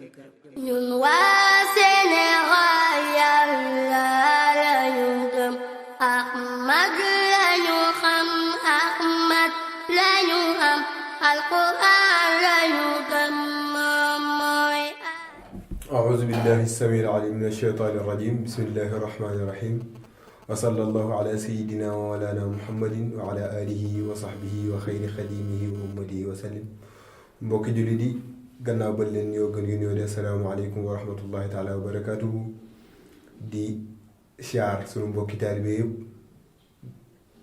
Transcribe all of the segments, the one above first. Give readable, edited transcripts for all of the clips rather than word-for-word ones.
ñun waa Sénégal Yàlla lañu gëm Ahmad lañu xam Ahmad lañu am Alquran lañu gëm moom mooy أعوذ بالله السميع العليم من الشيطان الرجيم بسم الله الرحمن الرحيم وصلى الله على سيدنا ومولانا محمد وعلى آله وصحبه وخير خديمه وأمته وسلم mbokki jullit yi gannaaw ba leen ñoo gën ngeen ñoo de asalaamaaleykum wa rahmatullahi taala wa barakatuhu di siyaar sunu mbokki taalibe yëpp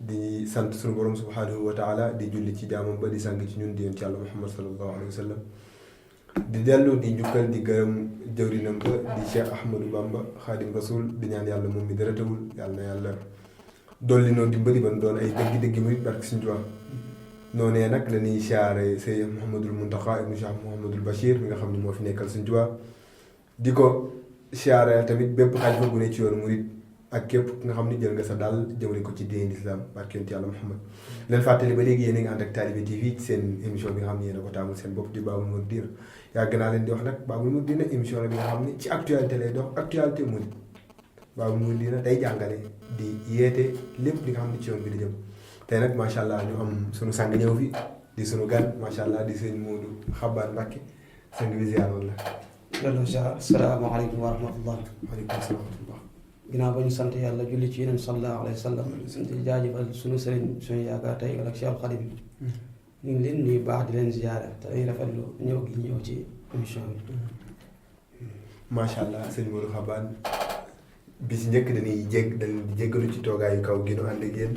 di sant sunu borom subhanahu wa taala di julli ci jaamam ba di sang ci ñun di yonent Yàlla Muhammad sallallahu alayhi wa sallam di dellu di njukkal di gërëm jëwrinam ba di Cheikh Ahmadou Bamba Xaadim Rasul di ñaan yàlla moom mi dara tawul yàlla na yàlla dolli noonu dimbali ban doon ay dëgg-dëgg murit barke Sëñ Tuubaa noonee nag la ñuy siyaare Sëñ Mouhamadul Muntaxa ibnu Cheikh Mouhamadul Bachir mi nga xam ne moo fi nekkal Sëñ Tuubaa di ko siyaare tamit bépp xalifa bu ne ci yoonu murit ak képp nga xam ne jël nga sa daal jëmale ko ci diine islam barke yonent Yàlla Muhammad leen fàttali ba léegi yéen a ngi ànd ak Talibé TV ci seen émission bi nga xam ne yéen a ko taamul seen bopp di Baabul Muridiina yàgg naa leen di wax nag Baabul Muridiina émission la bi nga xam ne ci actualité lay dox actualité murit Baabul Muridiina day jàngale di yeete lépp li nga xam ne ci yoon bi di jëm tey nag macha allah ñu am sunu sang ñëw fi di sunu gan macha allah di sëñ Modou Xabbaan Mbàkke sang bi ziar la. loolu salaamaaleykum wa rahmatullah. waaleykum salaam wa rahmatullah. ginnaaw ba ñu sant yàlla julli ci yeneen sallallahu alayhi wa sallam di jaajëfal sunu sëriñ suñu yaakaar tey ak Cheikh Khadim ñu ngi leen nuyu baax di leen ziyaara te ay rafetlu ñëw gi ñëw ci émission bi. macha allah sëñ Modou Xabbaan bi ci njëkk dañuy jéggalu ci toogaayu kaw gi nu ànd ak yéen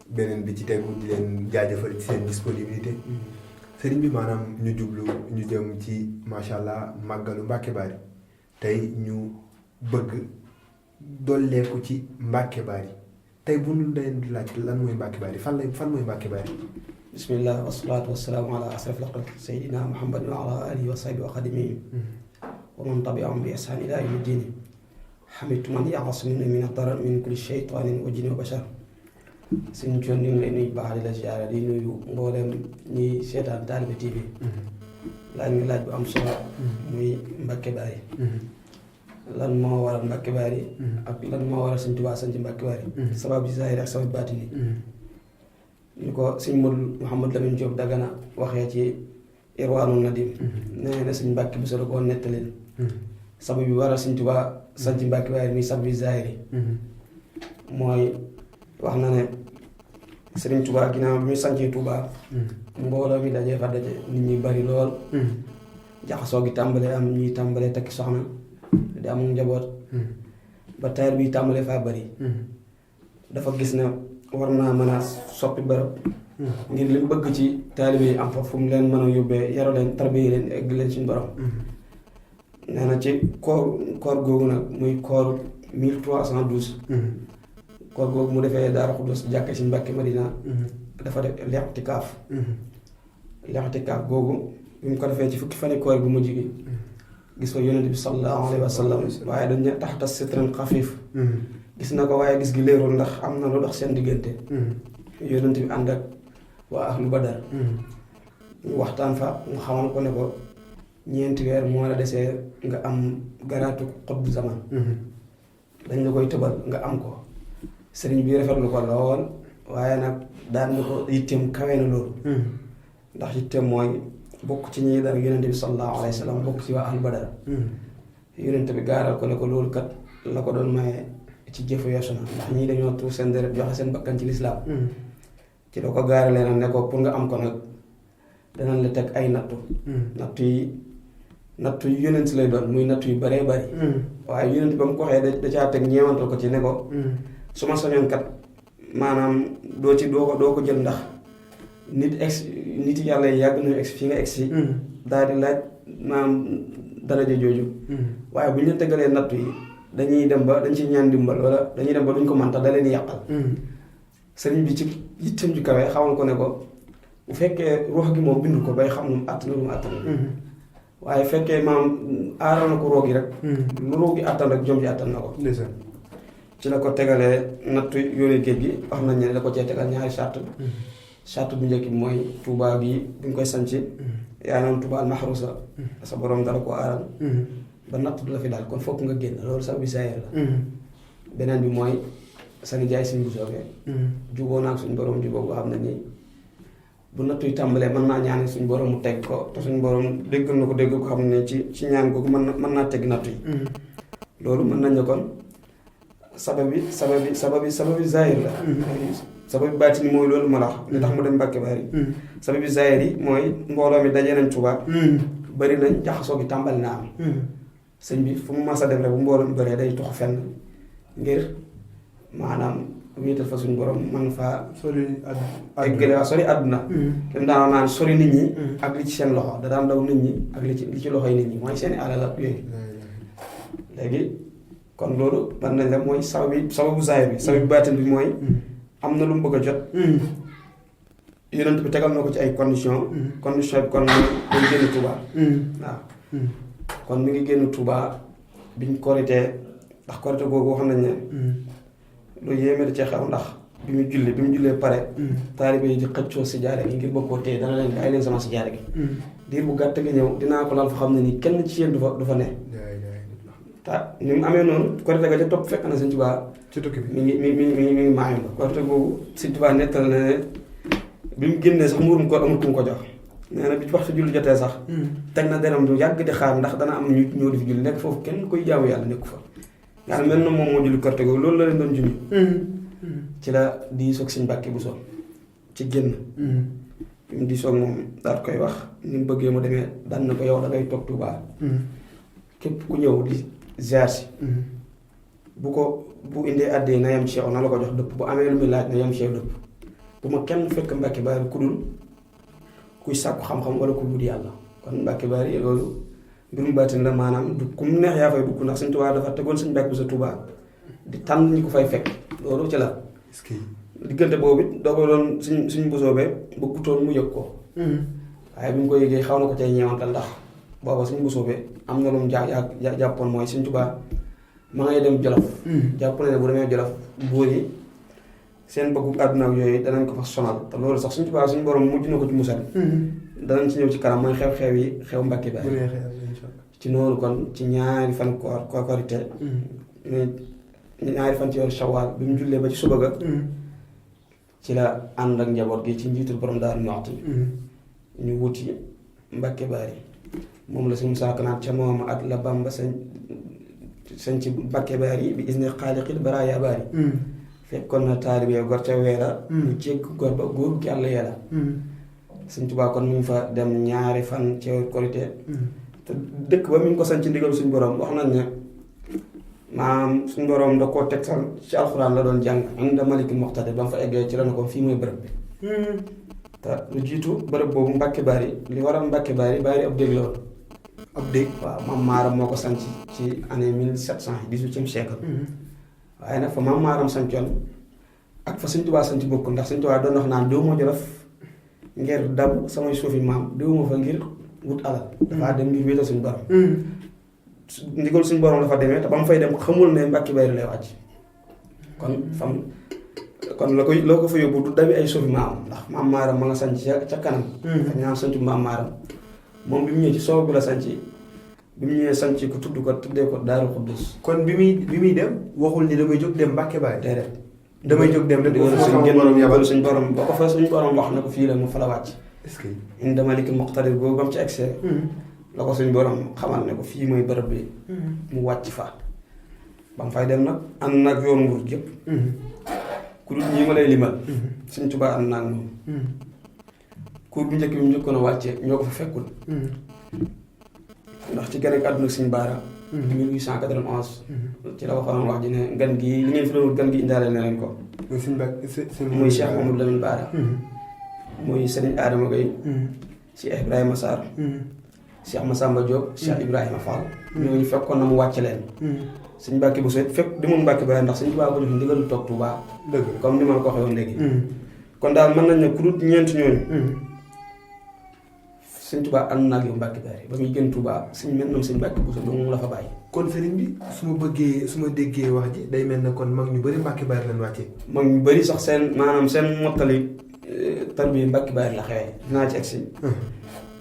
beneen bi ci tegu di leen jaajëfal ci seen disponibilité sëriñ bi maanaam ñu jëm ci macha allah màggalu Mbàkke Bari tey ñu bëgg dolleeku ci Mbàkke Bari tey bu ñu leen di laaj lan mooy Mbàkke Bari fan mooy Mbàkke Bari. bismillah wasalaatu wasalaamu ala asraf lxalq sayidina muhammad wa ala alihi wa sahbihi wa xadimihi wa man tabiahum bi ihsan ila yawmi dini xamitu man yaxasmuni min ad-darar min kulli shaytanin wa jinni wa bashar suñu coon ñu ngi lay nuyu baax di la ziyaara di nuyu mboolem ñiy seetaan Talibé TV laaj nga laaj bu am solo muy Mbàkke Bari lan moo waral Mbàkke Bari ak lan moo waral Sëñ Tuubaa sañ ci Mbàkke Bari sabab ci zaahir ak sabab baatini ñu ko Sëñ Modou Mouhamed Lamine Diop Dagana waxee ci Irwaanul Nadim nee na Sëñ Mbàkke bu solo koo nettalil sabab bi waral Sëñ Tuubaa sañ ci Mbàkke Bari muy sabab zaahir mooy wax na ne Sëriñ Tuubaa ginnaaw bi muy sañcee Tuubaa mbooloo mi dajee fa daje nit ñi bari lool jaxasoo gi tàmbalee am ñuy tàmbalee takki soxna di amul njaboot ba taar bi tàmbalee faa bari dafa gis ne war naa mën a soppi bërëb ngir li mu bëgg ci taalibe yi am fa fu mu leen mën a yóbbee yaru leen tarbiye leen egg leen suñu borom nee na ci koor googu nag muy koor 1312 koor googu mu defee Daaru Xudoos jàkke si Mbàkke Madina dafa def lextikaaf googu bi mu ko defee ci fukki fani koor gu mujj gi gis ko yonent bi sallallahu alayhi wa sallam waaye dañ ne taxta sitrin xafiif gis na ko waaye gis gi leerul ndax am na lu dox seen diggante yonent bi ànd ak waa ahlu badar ñu waxtaan fa mu xamal ko ne ko ñeenti weer moo la desee nga am garaatu xutbu zaman dañ la koy tëbal nga am ko sëriñ bi rafetlu ko lool waaye nag daan na ko yitteem kawe na loolu ndax yitteem mooy bokk ci ñi dara yonent bi sallallahu alayhi wa sallam bokk ci waa ahlu badar yonent bi gaaral ko ne ko loolu kat la ko doon maye ci jëfu yeesu na ndax ñii dañoo tuur seen deret joxe seen bakkan ci lislaam ci la ko gaaralee nag ne ko pour nga am ko nag danañ la teg ay nattu yi yonent lay doon muy nattu yu baree bari waaye yonent ba mu ko waxee da caa teg ñeewantal ko ci ne ko su ma soñoon kat maanaam doo ko jël ndax nit yàlla yi yàgg nañu egsi fi nga egsi daal di laaj maanaam daraja jooju waaye bu ñu leen tegalee nattu yi dañuy dem ba dañ ci ñaan dimbal wala dañuy dem ba duñ ko mën tax da leen yàqal sëriñ bi ci yittam ju kawe xamal ko ne ko bu fekkee ruux gi moom bindu ko bay xam nu mu àttan lu mu àttan waaye fekkee maam aaral na ko roog yi rek lu roog gi àttan rek jom ji àttan na ko ci la ko tegalee nattu yoonu géej gi wax nañ ne da ko cee tegal ñaari sart charte bu njëkk bi mooy Touba bi bu ñu koy sanc yaa noonu Touba al mahrusa sa borom dala ko aaral ba natt du la fi daal kon fokk nga génn loolu sax bi saayir la beneen bi mooy sa nijaay suñ bu soobee juboo naag suñ borom juboo boo xam ne nii bu nattuy tàmbalee mën naa ñaane suñ borom mu teg ko te suñ borom déggal na ko dégg ko xam ne ci ñaan googu mën naa teg nattu yi loolu mën nañ ne kon sababi zahir la sababi baatini mooy loolu ma la wax li tax mu dem Mbàkke Bari sababi zahir yi mooy mbooloo mi daje nañ Tuubaa bari nañ jaxasoo gi tàmbali na am sëñ bi fu mu mas a dem rek bu mbooloo mi bëree day tox fenn ngir maanaam wéetal fa suñu borom man faa eggale waa sori àdduna lim daan naan sori nit ñi ak li ci seen loxo da daan daw nit ñi ak li ci loxoy nit ñi mooy seeni alal ak yooyu léegi kon loolu man nañ la mooy sababu zahir bi sababu baatin bi mooy am na lu mu bëgg a jot yonent bi tegal na ko ci ay condition bi kon muy génn Touba waaw kon mi ngi génn Touba biñ koritee ndax korite googu wax nañ ne lu yéeme da cee xew ndax bi mu jullee pare taalibe yi di xëccoo si jaare gi ngir bokkoo téye dana leen bàyyi leen sama si jaare gi diir bu gàtt gi ñëw dinaa ko laal fa xam ne nii kenn ci yéen du fa ne ni mu amee noonu korite ga ca topp fekk na Sëñ Tuubaa ci tukki bi mi ngi maayam ba korite googu Sëñ Tuubaa nettal na ne bi mu génnee sax murum ko amul ku mu ko jox nee na bi waxtu julli jotee sax teg na deram du yàgg di xaar ndax dana am ñu ñëw di fi julli nekk foofu kenn koy jaamu yàlla nekku fa yàlla mel na moom moo julli korite googu loolu la leen doon junj ci la di soog Sëñ Mbàkke Buso ci génn bi mu di soog moom daal koy wax ni mu bëggee mu demee daan na ko yow da ngay toog Tuubaa képp ku ñëw di ziar si bu indee àddee na yem ci yow na la ko jox dëpp bu amee lu muy laaj na yem ci yow dëpp bu ma kenn fekk Mbàkke Bari ku dul kuy sàkku xam-xam wala ku dul yàlla kon Mbàkke Bari loolu mbirum baatin la maanaam du ku mu neex yaa fay dugg ndax Sëñ Tuubaa dafa tegoon Sëñ Mbàkke Buso Tuubaa di tànn ñi ko fay fekk loolu ci la diggante boobu it doo ko doon suñ Buso bee bëggutoon mu yëg ko waaye bi mu ko yëgee xaw na ko cay ñeewantal ndax booba Sëñ Buso bee am na lu mu jàppoon mooy Sëñ Tuubaa ma ngay dem Jolof jàpp na ne bu demee Jolof buur yi seen bëggu àdduna ak yooyu danañ ko fa sonal te loolu sax Sëñ Tuubaa suñu borom mujj na ko ci musal danañ ci ñëw ci kanam mooy xew-xew yi xew Mbàkke Bari ci noonu kon ci ñaari fan korite ñaari fan ci yoon Shawwal bi mu jullee ba ci suba ga ci la ànd ak njaboot gi ci njiitul borom Daaru Muxti ñu wuti Mbàkke Bari moom la suñu saako naan ca moom at la Bamba sañ ci Mbàkke Bari bi is ne xaaliqil baraaya bari fekkoon na taalibe gor ca weera mu jégg gor ba góor gi yàlla yàlla Sëñ Tuubaa kon mu ngi fa dem ñaari fan ci korite te dëkk ba mi ngi ko sañ ci ndigal suñu borom wax nañ ne maanaam suñu borom da koo teg sax ci alxuraan la doon jàng inda malikil muqtadir ba mu fa eggee ci la na ko fii mooy bërëb bi te lu jiitu bërëb boobu Mbàkke Bari li waral Mbàkke Bari ab dégg la woon ab dégg waaw Maam Maaram moo ko sanc ci année 1700 18e siècle waaye nag fa Maam Maaram sancoon ak fa Sëñ Tuubaa sanc bokkul ndax Sëñ Tuubaa doon wax naan déw ma Jolof ngir dab samay suufi maam déw ma fa ngir wut alal dafaa dem ngir wéetal suñu borom ndigal suñu borom dafa demee te ba mu fay dem xamul ne Mbàkke Bari lay wàcc kon loo ko fa yóbbu du dabi ay suufi maam ndax Maam Maaram ma nga sanc ca kanam fa ñaan sancu Maam Maaram moom bi mu ñëwee ci soow bi la sanc bi mu ñëwee sanc ko tudd ko tuddee ko Daaru Xuddus kon bi muy dem waxul ni damay jóg dem Mbàkke Bari déedéet damay jóg dem rek suñ borom ba ko fa suñ borom wax na ko fii la mu fa la wàcc est-ce que inda malikil muqtadir boobu ba mu ci excès la ko suñ borom xamal ne ko fii mooy bërëb bi mu wàcc fa ba mu fay dem nag ànd nag yoon nguur yëpp ku dul ñi ma lay limal Sëñ Tuubaa ànd naag moom kuur bu njëkk bi mu njëkkoon a wàcce ñoo ko fa fekkul ndax ci gën a àdduna Sëñ Baara 1891 ci la waxoon wax ji ne gan gi li ngeen fi doon gan gi indaale na leen ko muy Cheikh Mamadou Lamine Baara muy Serigne Adama Gueye Cheikh Ibrahima Sarr Cheikh Massamba Diop Cheikh Ibrahima Fall ñooñu fekkoon na mu wàcce leen Sëñ Mbàkke Buso fekk demul Mbàkke Bari ndax Sëñ Tuubaa ko def ndigalu toog Tuubaa dëgg comme ni ma la ko waxee woon léegi kon daal mën nañ ne ku dul ñeent ñooñu Sëñ Tuubaa ànd na ak yow Mbàkke Bari ba muy gën Tuubaa suñ mel noonu Sëñ Mbàkke Buso moom la fa bàyyi kon sëriñ bi su ma déggee wax ji day mel ne kon mag ñu bëri Mbàkke Bari lañ wàccee mag ñu bëri sax seen maanaam seen mottali tarbiya Mbàkke Bari la xewee dinaa ci egsi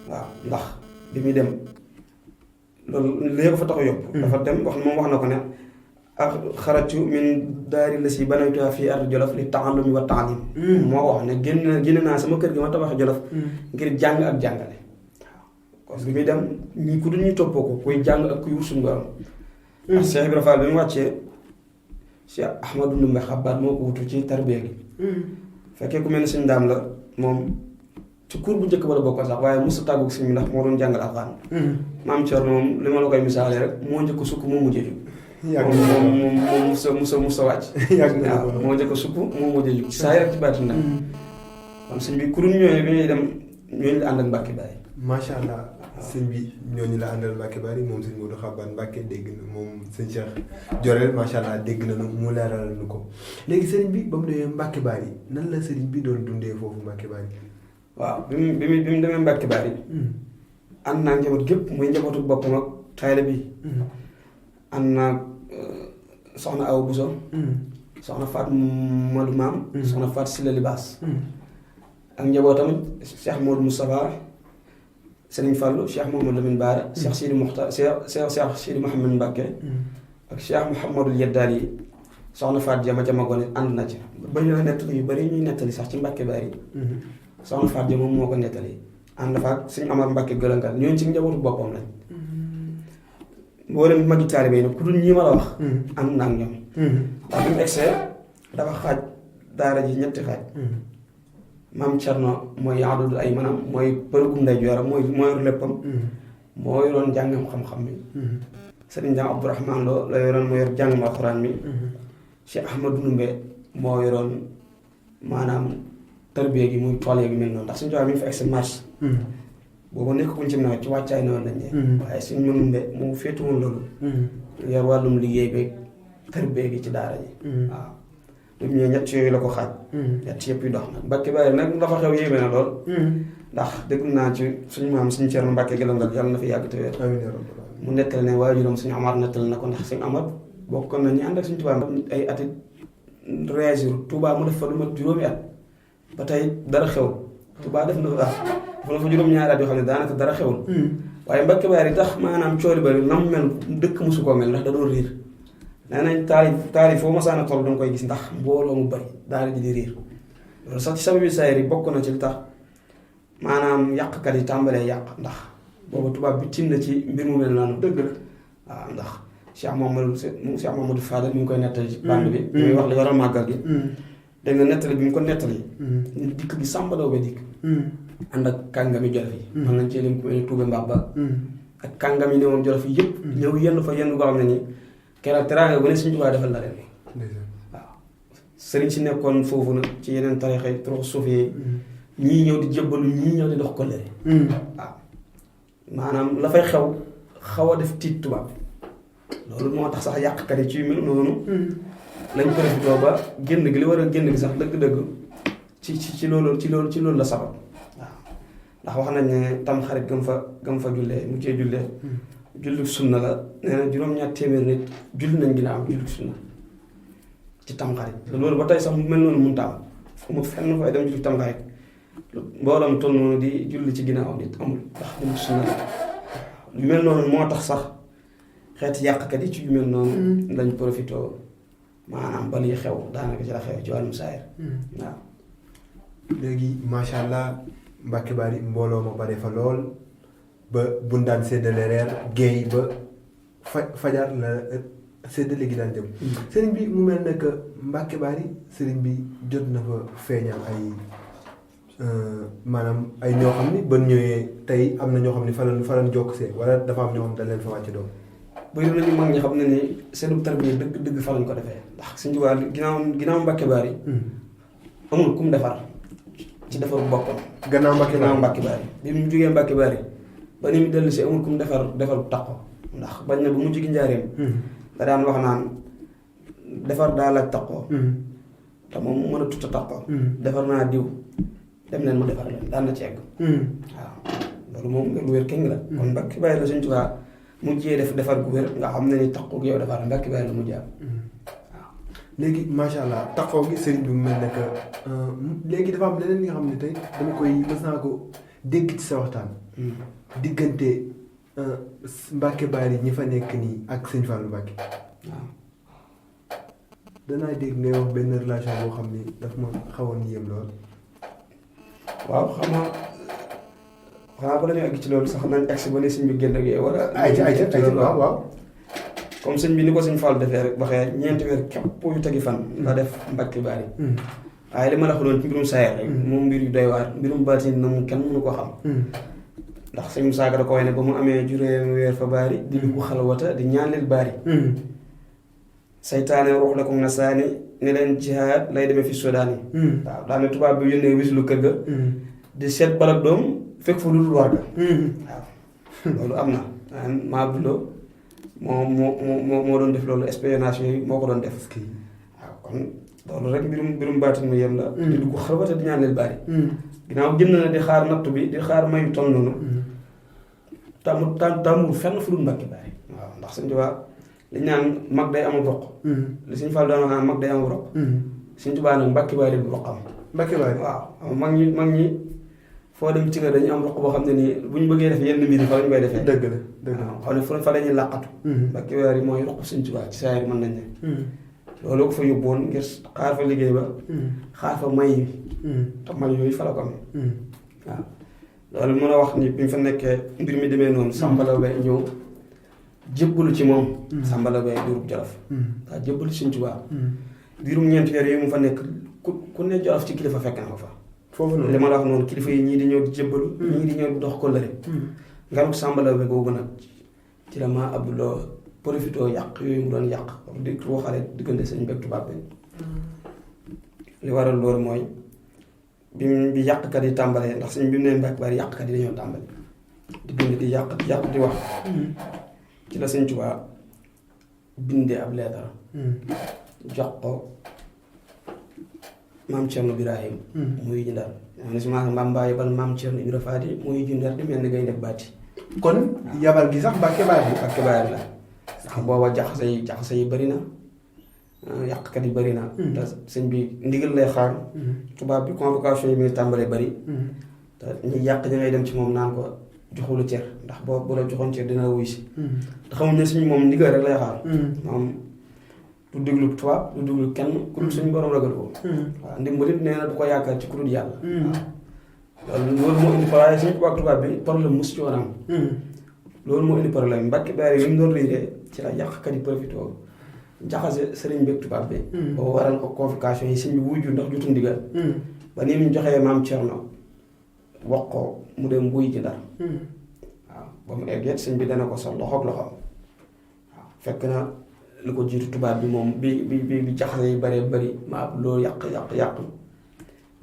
waaw ndax bi muy dem loolu léegi ko fa tax a yóbbu dafa dem wax na ko ne ak xaratu min daari la si banaytuha fii ardi Jolof li taallumi wa taalim moo wax ne génn naa sama kër gi ma tabax Jolof ngir jàng ak jàngale waaw kon bi muy dem ñi ku du ñuy toppoo ko kuy jàng ak kuy wut suñu borom ndax Cheikh Ibrahima Fall bi mu wàccee Cheikh Ahmadou Ndoumbé Xabaat moo ko wutu ci tarbiya gi fekkee ku mel ne suñu daam la moom ci cours bu njëkk ba la bokkoon sax waaye mosu tàggu si mi ndax moo doon jàngal alxuraan maam Thierno moom li ma la koy misaalee rek moo njëkk sukk moo mujjee jug moom musa wàcc waaw moo njëkk sukk moo mujjee jug saa yi rek ci baatin nag kon sëñ bi kuréel ñooñu bi ñuy dem ñooñu la ànd ak Mbàkke Bari macha allah sëñ bi ñooñu la àndal Mbàkke Bari moom sëñ Modou Xabaat Mbàkke dégg na moom sëñ Cheikh Jorel macha allah dégg na nu mu leeralal nu ko léegi sëriñ bi ba mu demee Mbàkke Bari nan la sëriñ bi doon dundee foofu Mbàkke Bari waaw bi mu demee Mbàkke Bari ànd naa njaboot gépp muy njabootu boppam ak tayle bi ànd naa soxna Awa Bousso soxna Faat Madu Maam soxna Faat Silla Libaas ak njabootam Cheikh Modou Moustapha Serigne Fallou Cheikh Mouhamadou Lamine Bara Cheikh Sidi Mokhtar Cheikh Sidi Mouhamed Mbacke ak Cheikh Mouhamadou Yeddal yi soxna Faat Dia ma ca Magone ànd na ci bari na nettali yu bari ñuy nettali sax ci Mbàkke Bari soxna Faat Dia moom moo ko nettali ànd fa ak suñu Amar Mbàkke gëlëngal ñooñu ci njabootu boppam lañ mboolem magi taalibe yi nag ku dul ñi ma la wax ànd naa ak ñoom ndax bi mu egsee dafa xaaj daara ji ñetti xaaj maam Thierno mooy yaadul ay maanaam mooy përugum nday jooram mooy yor léppam moo yoroon jàngam xam-xam mi sëriñ Jaam Abdourahman Lo la yoroon moo yor jàngam alxuraan mi Cheikh Ahmadou Ndoumbé moo yoroon maanaam tarbiya gi muy tool gi mel noonu ndax suñu tubaab mi ngi fa egsi mars boobu nekkuñ ci nawet ci wàccaay na woon lañ ne waaye suñ Ndoumbé mu féetuwoon loolu yor wàllum liggéey beeg tarbiya gi ci daara ji waaw du ñëwee ñett yooyu la ko xaaj ñett yëpp yu dox nag Mbàkke Bari nag dafa xew yéeme na lool ndax dégg naa ci suñu maam suñu Cerno Mbàkke gëlëngal yàlla na fi yàgg te wér mu nettali ne waajuram suñu Amar nettali na ko ndax suñu Amar bokkoon na ñu ànd ak suñu Tuubaa ay ati réagir Tuubaa mu def fa lu mat juróomi at ba tey dara xewul Tuubaa def na fa dafa la fa juróom-ñaari at yoo xam ne daanaka dara xewul waaye Mbàkke Bari tax maanaam coori bari nam mel dëkk mosu koo mel ndax da doon riir nee nañ taali foo masaana toll danga koy gis ndax mbooloo mu bari daara ji di riir loolu sax ci sababi saayir yi bokk na ci li tax maanaam yàqkat yi tàmbalee yàq ndax booba tubaab bi tim na ci mbir mu mel noonu dëgg la waaw ndax Cheikh Mamadou Fadal mi ngi koy nettali ci bande bi muy wax li waral màggal gi dégg nga nettali bi mu ko nettali ñu dikk bi Sàmba Daw ba dikk ànd ak kàngami Jolof yi mën nañ cee lim ku mel ni Tuube Mbaax ba ak kàngam yi ne moom Jolof yi yëpp ñëw yenn fa yenn goo xam ne nii keroog teraanga bu ne suñu Tuubaa defal la leen waaw sëriñ si nekkoon foofu nag ci yeneen tarixa yi trop suuf yi ñii ñëw di jébbalu ñii ñëw di dox kollëre waaw maanaam la fay xaw a def tiit tubaab loolu moo tax sax yàqkat yi ci yu mel noonu lañ profité ba génn gi li war a génn gi sax dëgg-dëgg ci loolu la sabab waaw ndax wax nañ ne tam xarit gam fa jullee mu cee jullee julli sunna la nee na juróom-ñaar téeméer nit julli nañ ginnaaw julli sunna ci tamxarit loolu ba tey sax mu mel noonu mënut a am fu mu fenn fay dem julli tamxarit mbooloo mu toll noonu di julli ci ginnaaw nit amul ndax julli sunna la lu mel noonu moo tax sax xeeti yàqkat yi ci yu mel noonu lañ profité maanaam ba liy xew daanaka ci la xew ci wàllum saayir waaw léegi macha allah Mbàkke Bari mbooloo ma bare fa lool ba buñ daan séddale reer géey ba fajar la séddale gi daan jëm sëriñ bi mu mel ne que Mbàkke Bari sëriñ bi jot na fa feeñal ay maanaam ay ñoo xam ni ba ñëwee tey am na ñoo xam ni fa lañ jokk see wala dafa am ñoo xam ne dañ leen fa wàcc doom bëri nañu mag ñi xam ne ni seenu tarbiya dëgg fa lañ ko defee ndax suñu Tuubaa ginnaaw Mbàkke Bari amul kum defar ci defaru boppam gannaaw Mbàkke Bari bi mu jógee Mbàkke Bari ba ni mu dellu si amul kum defar takko ndax bañ na ba mu jógi njaareem da daan wax naan defar daa laaj takko te moom mën a tutta takko defar naa diw dem leen mu defar leen daan na ci egg waaw loolu moom lu wér kéng la kon Mbàkke Bari la suñu Tuubaa mujjee defar gu wér nga xam ne ni takku yow defar Mbàkke Bari la mujjee am waaw léegi macha allah taxaw gi sëriñ bi mu mel ne que léegi dafa am leneen li nga xam ne tey dama koy mës naa ko dégg ci sa waxtaan. diggante Mbacke Bari ñi fa nekk nii ak sëñ Fallou Mbacke. waaw. danaa dégg ngay wax benn relation boo xam ni daf ma xawoon yéem lool. waaw xam nga xanaa ba la ñu egg ci loolu sax nañ egg si ba ne sëñ bi génn ak yow wala. ayca waaw waaw. comme sëñ bi ni ko sëñ Fall defee rek waxee 4 weer képp yu tegi fan. la def Mbacke Bari. waaye li ma la waxoon ci mbirum saayir rek. moom mbir yu doy waar mbirum baatin na mu kenn mënu ko xam. ndax sëñ Moussa Ka da ko wax ne ba mu amee juróomi weer fa Bari di dugg xalwata di ñaaneel Bari. saytaane ruux la ko na saani ne leen jihaad lay demee fi Sodaani. waaw daanaka tubaab bi yónnee wis lu kër ga. di seet balak doom fekk fa lu dul war ga. waaw loolu am na. maa Abdoulou moo doon def loolu espionnage yooyu moo ko doon def. waaw kon loolu rek mbirum baatin mu yem la. di dugg xalwata di ñaaneel Bari. ginnaaw génn na di xaar nattu bi di xaar mayu toll noonu. tàmmul fenn fu dul Mbacke Bari. waaw ndax suñu tubaab li ñu naan mag day amul roq. li suñu Fall daan wax naan mag day amul roq. suñu tubaab nag Mbacke Bari du roq am. Mbacke Bari waaw mag ñi foo dem ci nga dañu am roq boo xam ne nii bu ñu bëggee def yenn mbir yi fa lañu koy defee. dëgg la waaw xam ne fa la ñuy làqatu. Mbacke Bari mooy roq suñu tubaab ci saa yi mën nañ ne. loolu ko fa yóbbuwoon ngir xaar fa liggéey ba. xaar fa may yi. te may yooyu fa la ko amee. waaw loolu mën a wax ni bi ñu fa nekkee mbir mi demee noonu. Samba Laobé ñëw jébbalu ci moom. Samba Laobé diirub Jolof. waaw jébbalu ci Sëñ Tuubaa. diirum 4 weer yi mu fa nekk ku ne Jolof ci kilifa fekk na ko fa. foofu noonu li ma la wax noonu kilifa yi ñii di ñëw di jébbalu. ñii di ñëw di dox kóllëre. ngaruk Samba Laobé googu nag ci la maa Abdoulou profité yàq yooyu mu doon yàq di waxale diggante sëñ beeg tubaab bi. li waral loolu mooy bi yàqkat yi tàmbalee ndax sëñ bi mu ne Mbacke Bari yàqkat yi dañoo tàmbali di bind di yàq di wax. ci la sëñ Tuubaa bindee ab leetar jox ko maam Thierno Birahim. muy ji Ndar. yaa ngi si maam Mbaye yebal maam Thierno Ibra Faati muy ji Ndar di mel ni ngay def baati. kon yabal gi sax Mbacke Bari la. ndax booba jaxase yi bëri na yàqkat yi bëri na. te sëñ bi ndigal lay xaar. tubaab bi convocation yi muy tàmbalee bëri. te ñi yàq ñi ngay dem ci moom naan ko joxulu cër ndax bu la joxoon cër dina la wuy si. te xamuñ ne suñu moom ndigal rek lay xaar. moom du déglu tubaab du déglu kenn ku dul suñu borom ragal ko. waaw ndimbalit nee na du ko yaakaar ci ku dul yàlla. waaw loolu moo indi problème suñu tubaab bi problème mos ci woon am. loolu moo indi problème Mbacke Bari yi mu doon réeree ci la yàqkat yi profité jaxase sëriñ beeg tubaab bi. ba waral ko convocation yi sëñ bi wuyu ndax jotu ndigal. ba ni mu joxee maam Thierno wax ko mu dem wuy ji Ndar. waaw ba mu eggee sëñ bi dana ko sol loxoog loxoom. waaw fekk na lu ko jiitu tubaab bi moom bi jaxase yi bëree bëri maa Abdoulou yàq.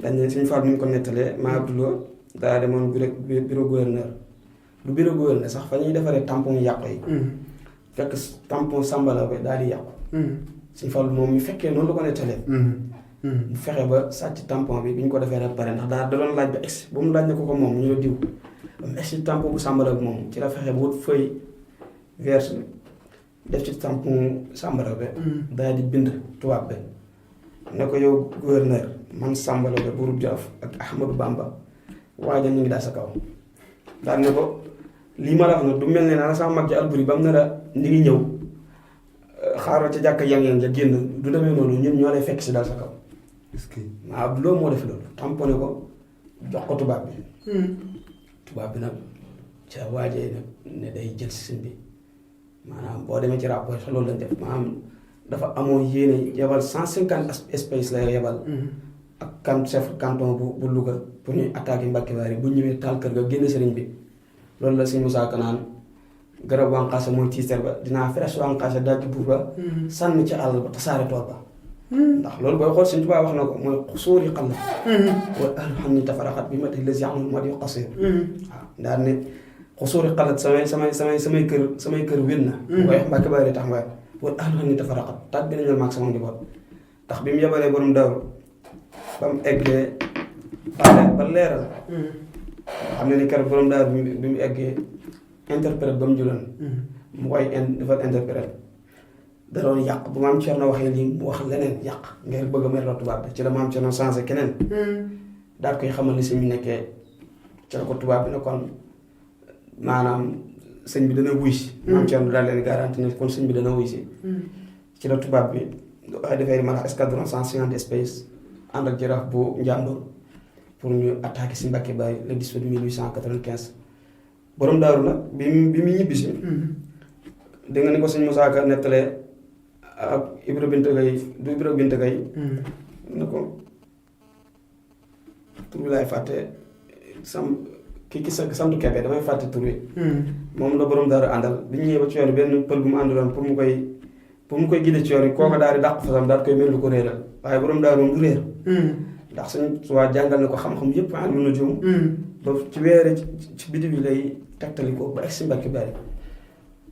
dañ ne suñu faat ni mu ko nettalee maa Abdoulou daa demoon bureau gouverneur. lu bureau gouverneur sax fa ñuy defaree tampon yàqu yi. fekk tampon Samba Laobé daal di yàqu. suñu Fall moom mi fekkee noonu la ko nettalee. mu fexe ba sàcc tampon bi bi ñu ko defee rek pare ndax daa doon laaj ba egsi ba mu laaj ne ko moom ñu la diw ba mu egsi tampon bu Samba Laobé moom ci la fexe ba wut feuille verte def ci tampon Samba Laobé daal di bind tubaab bi ne ko yow gouverneur man Samba Laobé buurub Jolof ak Ahmadou Bamba waaja ñu ngi daal sa kaw daal ne ko lii ma la wax nag du mel ne na sama mag ci Alburi ba mu ne la ni ngi ñëw xaaral ca jàkk yang-yang ja génn du demee noonu ñun ñoo lay fekk si daal sa kaw. est-ce que maa Abdoulou moo def loolu tamponné ko jox ko tubaab bi. tubaab bi nag ca waajee nag ne day jël si sëñ bi maanaam boo demee ci rapport sax loolu lañ def maanaam dafa amoon yéene yebal 150 espèces la yebal. ak chef canton bu Louga pour ñuy attaquer Mbacke Bari bu ñëwee taal kër ga génn sëriñ bi loolu la sëñ Moussa Ka naan garab wànqaase mooy tiitar ba dinaa fresh wànqaase daal di buur ba sànni ci àll ba tasaare tool ba. ndax loolu booy xool Sëñ Tuubaa wax na ko mooy suuri xal la. wala ahlu xam ni tafaraxat bi ma tey la si amul moo di xasee. waaw daal ne xusuuri xalat samay kër wér na. waaye Mbacke Bari tax waaye wala ahlu xam ni tafaraxat tàgg nañu maag sama njaboot ndax bi mu yebalee borom Daaru ba mu eggee ba leeral. xam ne ni keroog borom Daaru bi mu eggee interprète ba mu jëloon. mu koy defal interprète da doon yàq bu maam Cerno waxee lii mu wax leneen yàq ngir bëgg a merloo tubaab bi ci la maam Cerno changé keneen daal koy xamal li sëñ bi nekkee ci la ko tubaab bi ne kon maanaam sëñ bi dana wuy si maam Cerno daal leen garanti ne kon sëñ bi dana wuy si ci la tubaab bi waaye dafay mën a escadron 150 espèces ànd ak jaraaf bu Njàmbur pour ñu attaquer si Mbàkke Bari le 18 1895 borom daaru nag bi mu ñibbisi dégg nga ni ko sëñ Moussa Ka nettalee ak Ibra Bint Gay du Ibra Bint Gay ne ko tur bi laay fàtte ki sant Kebe damay fàtte tur bi moom la borom daaru àndal bi ñu ñëwee ba ci yoon benn pël bu mu àndaloon pour mu koy gide ci yoon yi kooka daal di dàq fasam daal koy mel lu ko réeral waaye borom daaru moom du réer ndax suñ waa jàngal na ko xam-xam yëpp am na juum ba ci weere ci bidi bi lay tegtali ko ba egg si Mbàkke Bari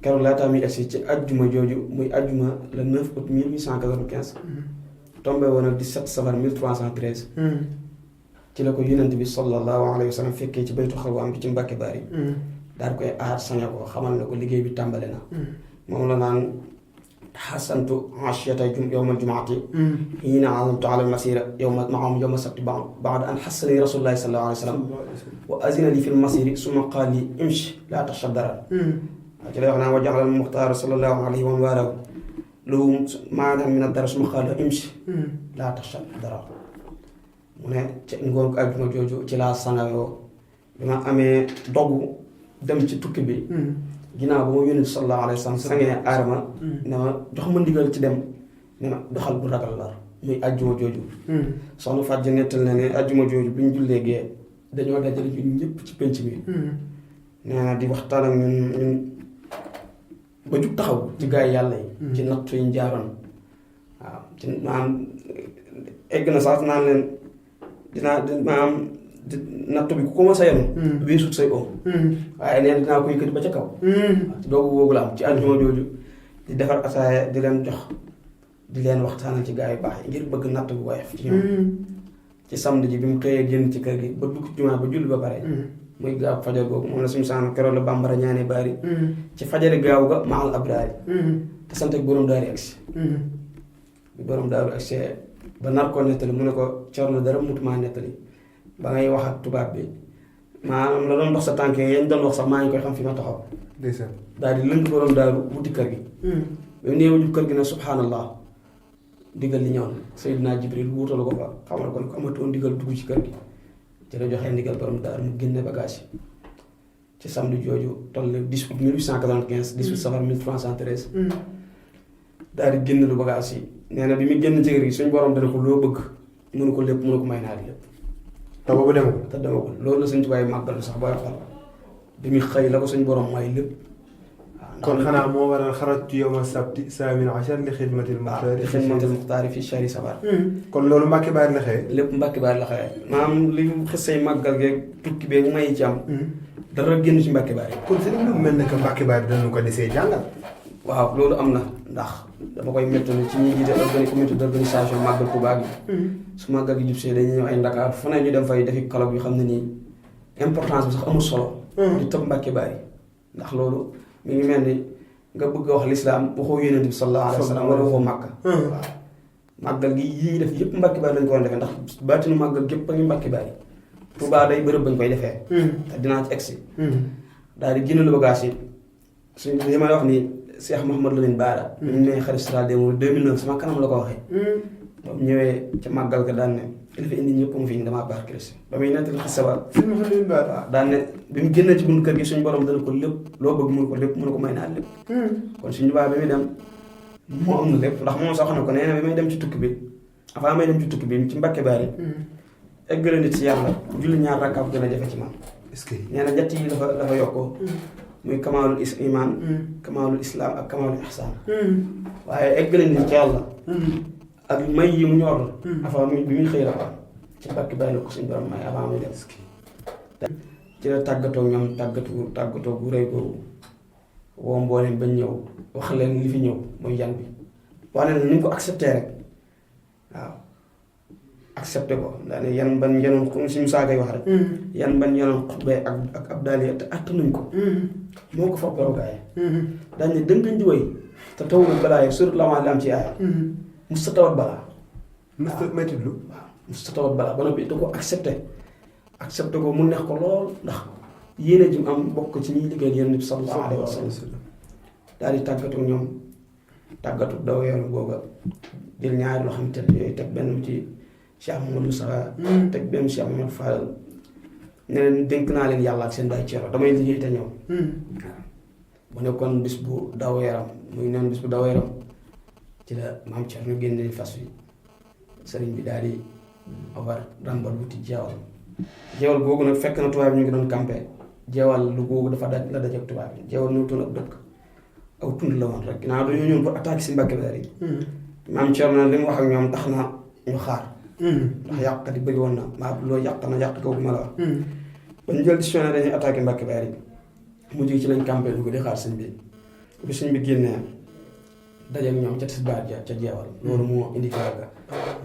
keroog laataa muy egg si ci ajjuma jooju muy ajjuma le 9 août 1895 tombé woon ak 17 safar 1313 ci la ko yonent bi sallallahu alayhi wa sallam fekkee ci baytu xalwaam bi ci Mbàkke Bari daal koy aar saña ko xamal ne ko liggéey bi tàmbale na moom la naan xasantu ashiyata yowma aljumaati hiina alamtu ala almasira yowma sabti baada an xasani rasulullahi sallallahu alayhi wa sallam wa azina li fi lmasiri suma qaal li imshi laa taxsha darar ci lay wax naan wa jaxala almuxtaar sallallahu alayhi wa waalaw lahu maanaam min addara suma qaal li imshi laa taxsha darar mu ne ci ngoon ko àjjuma jooju ci laa sangayoo bi ma amee dogu dem ci tukki bi ginnaaw ba ma yónni sallallahu alayhi wa sallam sangee aarama ne ma jox ma ndigal ci dem ne ma doxal bu ragal la muy àjjuma jooju soxna Fatou Dieng nettal na ne àjjuma jooju bi ñu jullee gee dañoo dajale ñun ñëpp ci penc bi nee na di waxtaan ak ñun ba jug taxaw ci gaa yi yàlla yi ci nattu yi ñu jaaroon waaw ci maanaam egg na sax naan leen maanaam nattu bi ku ko mos a yenu weesut say oom waaye neen dinaa ko yëkkati ba ca kaw doogu woogu la am ci àjjuma jooju di defar ataaya di leen jox di leen waxtaanal ci gaa yu baax yi ngir bëgg natt bu woyof ci ñoom ci samedi ji bi mu xëyee génn ci kër gi ba dugg jumaa ba julli ba pare muy gaaw fajar googu moom la suñu saana keroog la bambara ñaanee baari ci fajari gaaw ga maal abraari te sant ak borom daari agsi bi borom daaru agsi ba nar koo nettali mu ne ko Cerno dara mutumaa nettali ba ngay wax ak tubaab bi maanaam la doon dox sa tànk yañ doon wax sax maa ngi koy xam fi ma taxaw daal di lënd borom daaru wuti kër gi ba mu nee wujub kër gi ne subhaanallah ndigal li ñëw na Seydina Jibril wuutalu ko fa xamal ko ne ko amatoon ndigal dugg ci kër gi ci la joxee ndigal borom daaru mu génne bagage yi ci samedi jooju toll 18 1895 18 safar 1313 daal di génn lu bagage yi nee na bi muy génn ci kër gi suñ borom dana ko loo bëgg mënu ko lépp mënu ko may naa di lépp te boobu demagul te demagul loolu la suñ tubaay màggal sax booy xool bi muy xëy la ko suñ borom may lépp kon xanaa moo waral xarajtu yawma sabti saamin ashar li xidmatil muxtaari li xidmatil muxtaari fi shahri safar kon loolu Mbàkke Bari la xëyee lépp Mbàkke Bari la xëyee maanaam li xësay màggal geeg tukki beeg may ci am dara génn ci Mbàkke Bari kon sëriñ bi mel na que Mbàkke Bari dañu ko desee jàngal waaw loolu am na ndax dama koy méttali ci ñi jiite comité d'organisation màggal Tuubaa gi su màggal gi jub see dañuy ñëw ay Ndakaar fu ne ñu dem fay defi colloque yu xam ne nii importance bi sax amul solo di tëb Mbàkke Bari ndax loolu mi ngi mel ni nga bëgg a wax lislaam waxoo yonent bi sallallahu alayhi wa sallam wala waxoo màkk waaw màggal gi yii def yëpp Mbàkke Bari lañ ko war a defee ndax baatinu màggal gépp a ngi Mbàkke Bari Tuubaa day bërëb bañ koy defee te dinaa ci egsi daal di génn lu bagage yi suñ li may wax nii Cheikh Mouhamadou Lamine Bara bi mu nee xarit général des mourides 2009 sama kanam la ko waxee ba mu ñëwee ca màggal ga daan ne li fi indi ñëpp mu fi ñu damaa baax Christ ba muy nettali xisa ba waaw daan ne bi mu génnee ci buntu kër gi suñu borom dana ko lépp loo bëgg mënu ko lépp mënu ko may naa lépp kon suñu baa bi muy dem moo am na lépp ndax moom sax na ko nee na bi may dem ci tukki bi avant may dem ci tukki bi ci Mbàkke Bari eggale nit ci yàlla julli ñaar rakkaab gën a jafe ci man est-ce que nee na ñett yi dafa yokkoo muy kamaalul iman kamaalul islam ak kamaalul ihsaan waaye eggale nit ci yàlla ak may yi mu ñor avant bi muy xëy la quoi ci Mbàkke Bari la ko suñu borom may avant muy dem ci la tàggatoo ñoom tàggatoo bu rëy boobu woo mbooleem bañ ñëw wax leen li fi ñëw muy yan bi wax leen ni ñu ko accepté rek waaw accepté ko daa ne yan ban yenoon comme suñu saakay wax rek yan ban yenoon xutbee ak ab daal te attanuñ ko moo ko foog garogaay daañ ne dëngañ di way te tawul balaa yi surtout la ma am ci aaya mos ta tawat balaa mos ta méttitlu waaw mos ta tawat balaa ba noppi da ko accepté ko mu neex ko lool ndax yéene ji mu am bokk ci ñuy liggéeyal Yonent bi sallallahu alayhi wa sallam daal di tàggatu ñoom tàggatu daw yoon googa jël ñaari loo xam te yooyu teg benn ci Cheikh Mamadou Moussa teg benn Cheikh Mamadou Fall ne leen dénk naa leen yàlla ak seen baay Ceerno damay liggéey te ñëw waaw bu nekkoon bis bu daw yaram muy neen bis bu daw yaram ci la maam Ceerno génne fas wi sëriñ bi daal di war ràmbal wuti jeewal googu nag fekk na tubaab ñu ngi doon campé jeewal lu googu dafa la daj ak tubaab yi jeewal ñu toon ab dëkk aw tund la woon rek ginnaaw dañoo ñëw pour attaquer si Mbàkke Bari yi maam Ceerno li mu wax ak ñoom tax na ñu xaar ndax yàqkat yi bëri woon na maa loolu yàq na yàq googu ma la wax ba ñu jël décision ne dañuy attaquer Mbàkke Bari yi mujj ci lañ campé dugg di xaar sëñ bi sëñ bi génnee dajeeg ñoom ca tisbaar ja ca jeewal loolu moo indi karaga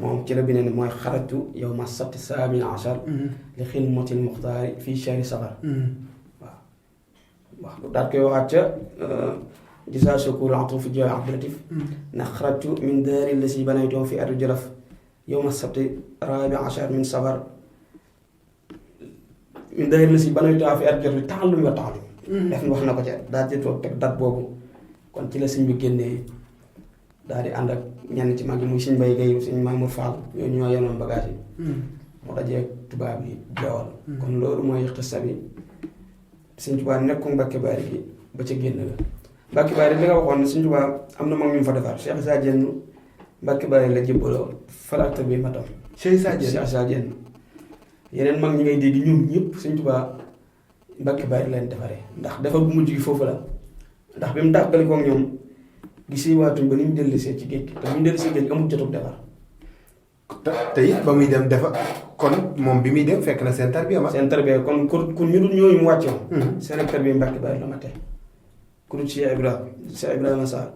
moom ci la bi ne mooy xaratu yow ma sabti saamin achar li xidmatil muxtaari fii shahri safar waaw wax daal koy waxaat ca gisa sukul atu fi joxe abdulatif na xaratu min daari la si banaytoo fi atu jëraf yow ma sabti rabi achar min safar min daari la si banaytoo fi atu jëraf taxallum wa taxallum def wax na ko ca daal ci toog teg dat boobu kon ci la sëñ bi génnee daal di ànd ak ñenn ci mag yi muy sëñ Mbay Gay sëñ Mamour Fall ñooñu ñoo yenoon bagage yi moo dajee tubaab yi jeewal kon loolu mooy ixtisa bi sëñ Tuubaa nekku Mbàkke Bari gi ba ca génn ga Mbàkke Bari li nga waxoon ne sëñ Tuubaa am na mag ñu fa defar Cheikh Issa Diène Mbàkke Bari la jébbaloo falakta bi matam Cheikh Issa Diène yeneen mag ñi ngay dégg ñoom ñëpp sëñ Tuubaa Mbàkke Bari leen defaree ndax defar bu mujj gi foofu la ndax bi mu dàqali koog ñoom gisi waatuñ ba ni mu dellusee ci géej gi te bu ñu dellusee géej gi amul jotug defar te it ba muy dem defa kon moom bi muy dem fekk na seen tarbiya ma seen tarbiya kon ku ñu dul ñooñu mu wàcce woon seen ak tarbiya Mbàkke Bari la ma tey ku dul Cheikh Ibrahima Sarr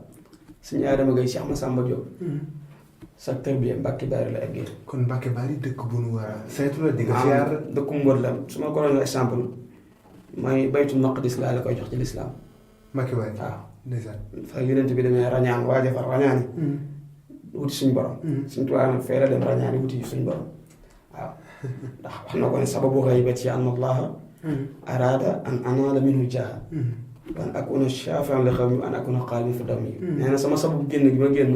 suñu Adama Gaye Cheikh Massamba Diop sa tarbiya Mbàkke Bari la eggee kon Mbàkke Bari dëkk bu nu war a saytu la di nga siyaar dëkku mbóot la su ma ko doon exemple mooy baytul maqdis laa la koy jox ci lislaam Mbàkke Bari waaw ndeysaan fa yonent bi demee rañaan waa defar rañaani wuti suñ borom suñ tubaab nag fee la dem rañaani wuti suñ borom waaw ndax wax na ko ne sababu ghaybati an allaha arada an anaala minhu jaaha wa an akuna shafian li xawmi wa an akuna qaaliban fi dawmi nee na sama sababu génn gi ma génn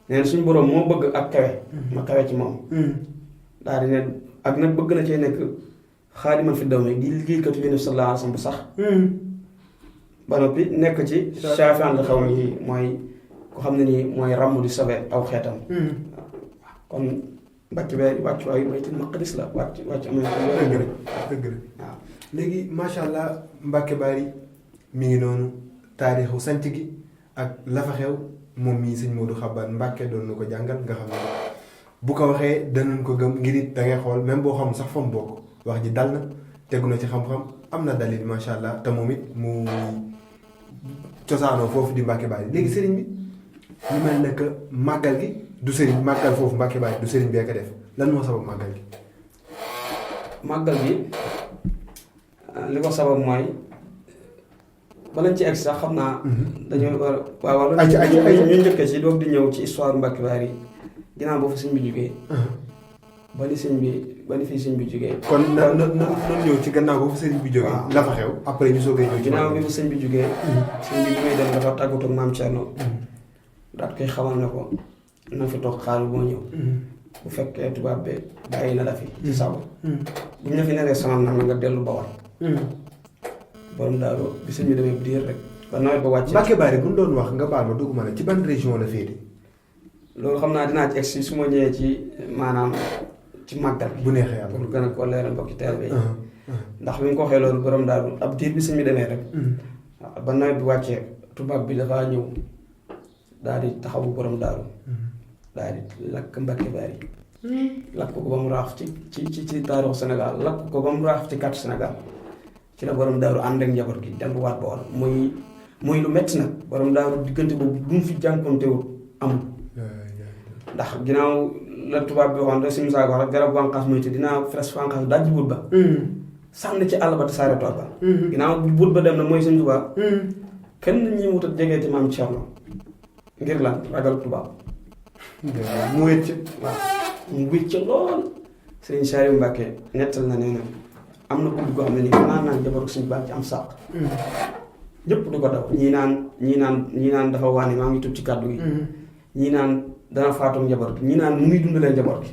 nee na suñ borom moo bëgg ak kawe ma kawe ci moom daal di ne ak nag bëgg na cee nekk xaadiman fi dawmi di liggéeykatu yonent sallallahu alayhi wa sallam bu sax ba noppi nekk ci shafian li xawmi yi mooy ko xam ne nii mooy ràmm di sauver aw xeetam kon Mbàkke Bari wàccuwaayu baytul maqdis la wàcc am na dëgg la waaw léegi macha allah Mbàkke Bari mi ngi noonu taarixu sanc gi ak la fa xew moom mii sëñ Modou Xaban Mbàkke doon na ko jàngal nga xam ne bu ko waxee danañ ko gëm ngir it da ngay xool même boo xam sax fa mu bokk wax ji dal na tegu na ci xam-xam am na dalil macha allah te moom it mu cosaanoo foofu di Mbàkke Bari léegi sëriñ bi ñu mel ne que màggal gi du sëriñ màggal foofu Mbàkke Bari du sëriñ bee ko def lan moo sabab màggal gi. màggal gi li ko sabab mooy balañ ci egg sax xam naa. dañoo war a waaw ñu njëkkee ci doog di ñëw ci histoire Mbàkke Bari ginnaaw boo fa sëñ bi jógee. ba ni fii sëñ bi jógee. kon na ñëw ci gannaaw boo fa sëñ bi jógee. la fa xew après ñu soogay ñëw ci ginnaaw bi fa sëñ bi jógee. sëñ bi may dem dafa tàggatoo ak maam Thierno. daat koy xamal ne ko na fi toog xaaral boo ñëw. bu fekkee tubaab bi bàyyi na la fi. ci sago. bu ñu la fi neree sonal nag nga dellu Bawol. borom daaru bi sëñ bi demee diir rek. ba nawet ba wàcc. Mbàkke Bari bu ñu doon wax nga baal ma dugg ma ne ci ban région la féete. loolu xam naa dinaa ci egg si su ma ñëwee ci maanaam ci màggal bi. bu neexee yàlla pour gën a ko leeral mbokki teel bi. ndax bi nga ko waxee loolu borom daaru ab diir bi sëñ bi demee rek. ba nawet bi wàccee tubaab bi dafaa ñëw. daal di taxawu borom daaru daal di lakk Mbàkke Bari lakk ko ba mu raaf ci taarixu Sénégal lakk ko ba mu raaf ci carte Sénégal ci la borom daaru ànd ak njaboot gi delluwaat Bawol muy lu metti nag borom daaru diggante boobu bu mu fi jànkontewul amul ndax ginnaaw la tubaab bi waxoon rek si misaal wax rek garab wànqaas moytu dinaa fres wànqaas dajji but ba sànni ci àll ba te saare tool ba ginnaaw but ba dem na mooy suñu tubaab kenn ñi wut a jegee ci maam Thierno ngir lan ragal tubaab. mu wéet ci. waaw mu wéet ca lool. Sëriñ Saliou Mbacke nettal na nee na am na guddi goo xam ne nii fanaan naan jabaru suñu baax ci am sàq. ñëpp du ko daw ñii naan dafa waane maa ngi tub ci kàddu gi. ñii naan dana faatoog njaboot gi ñii naan nu muy dundalee njaboot gi.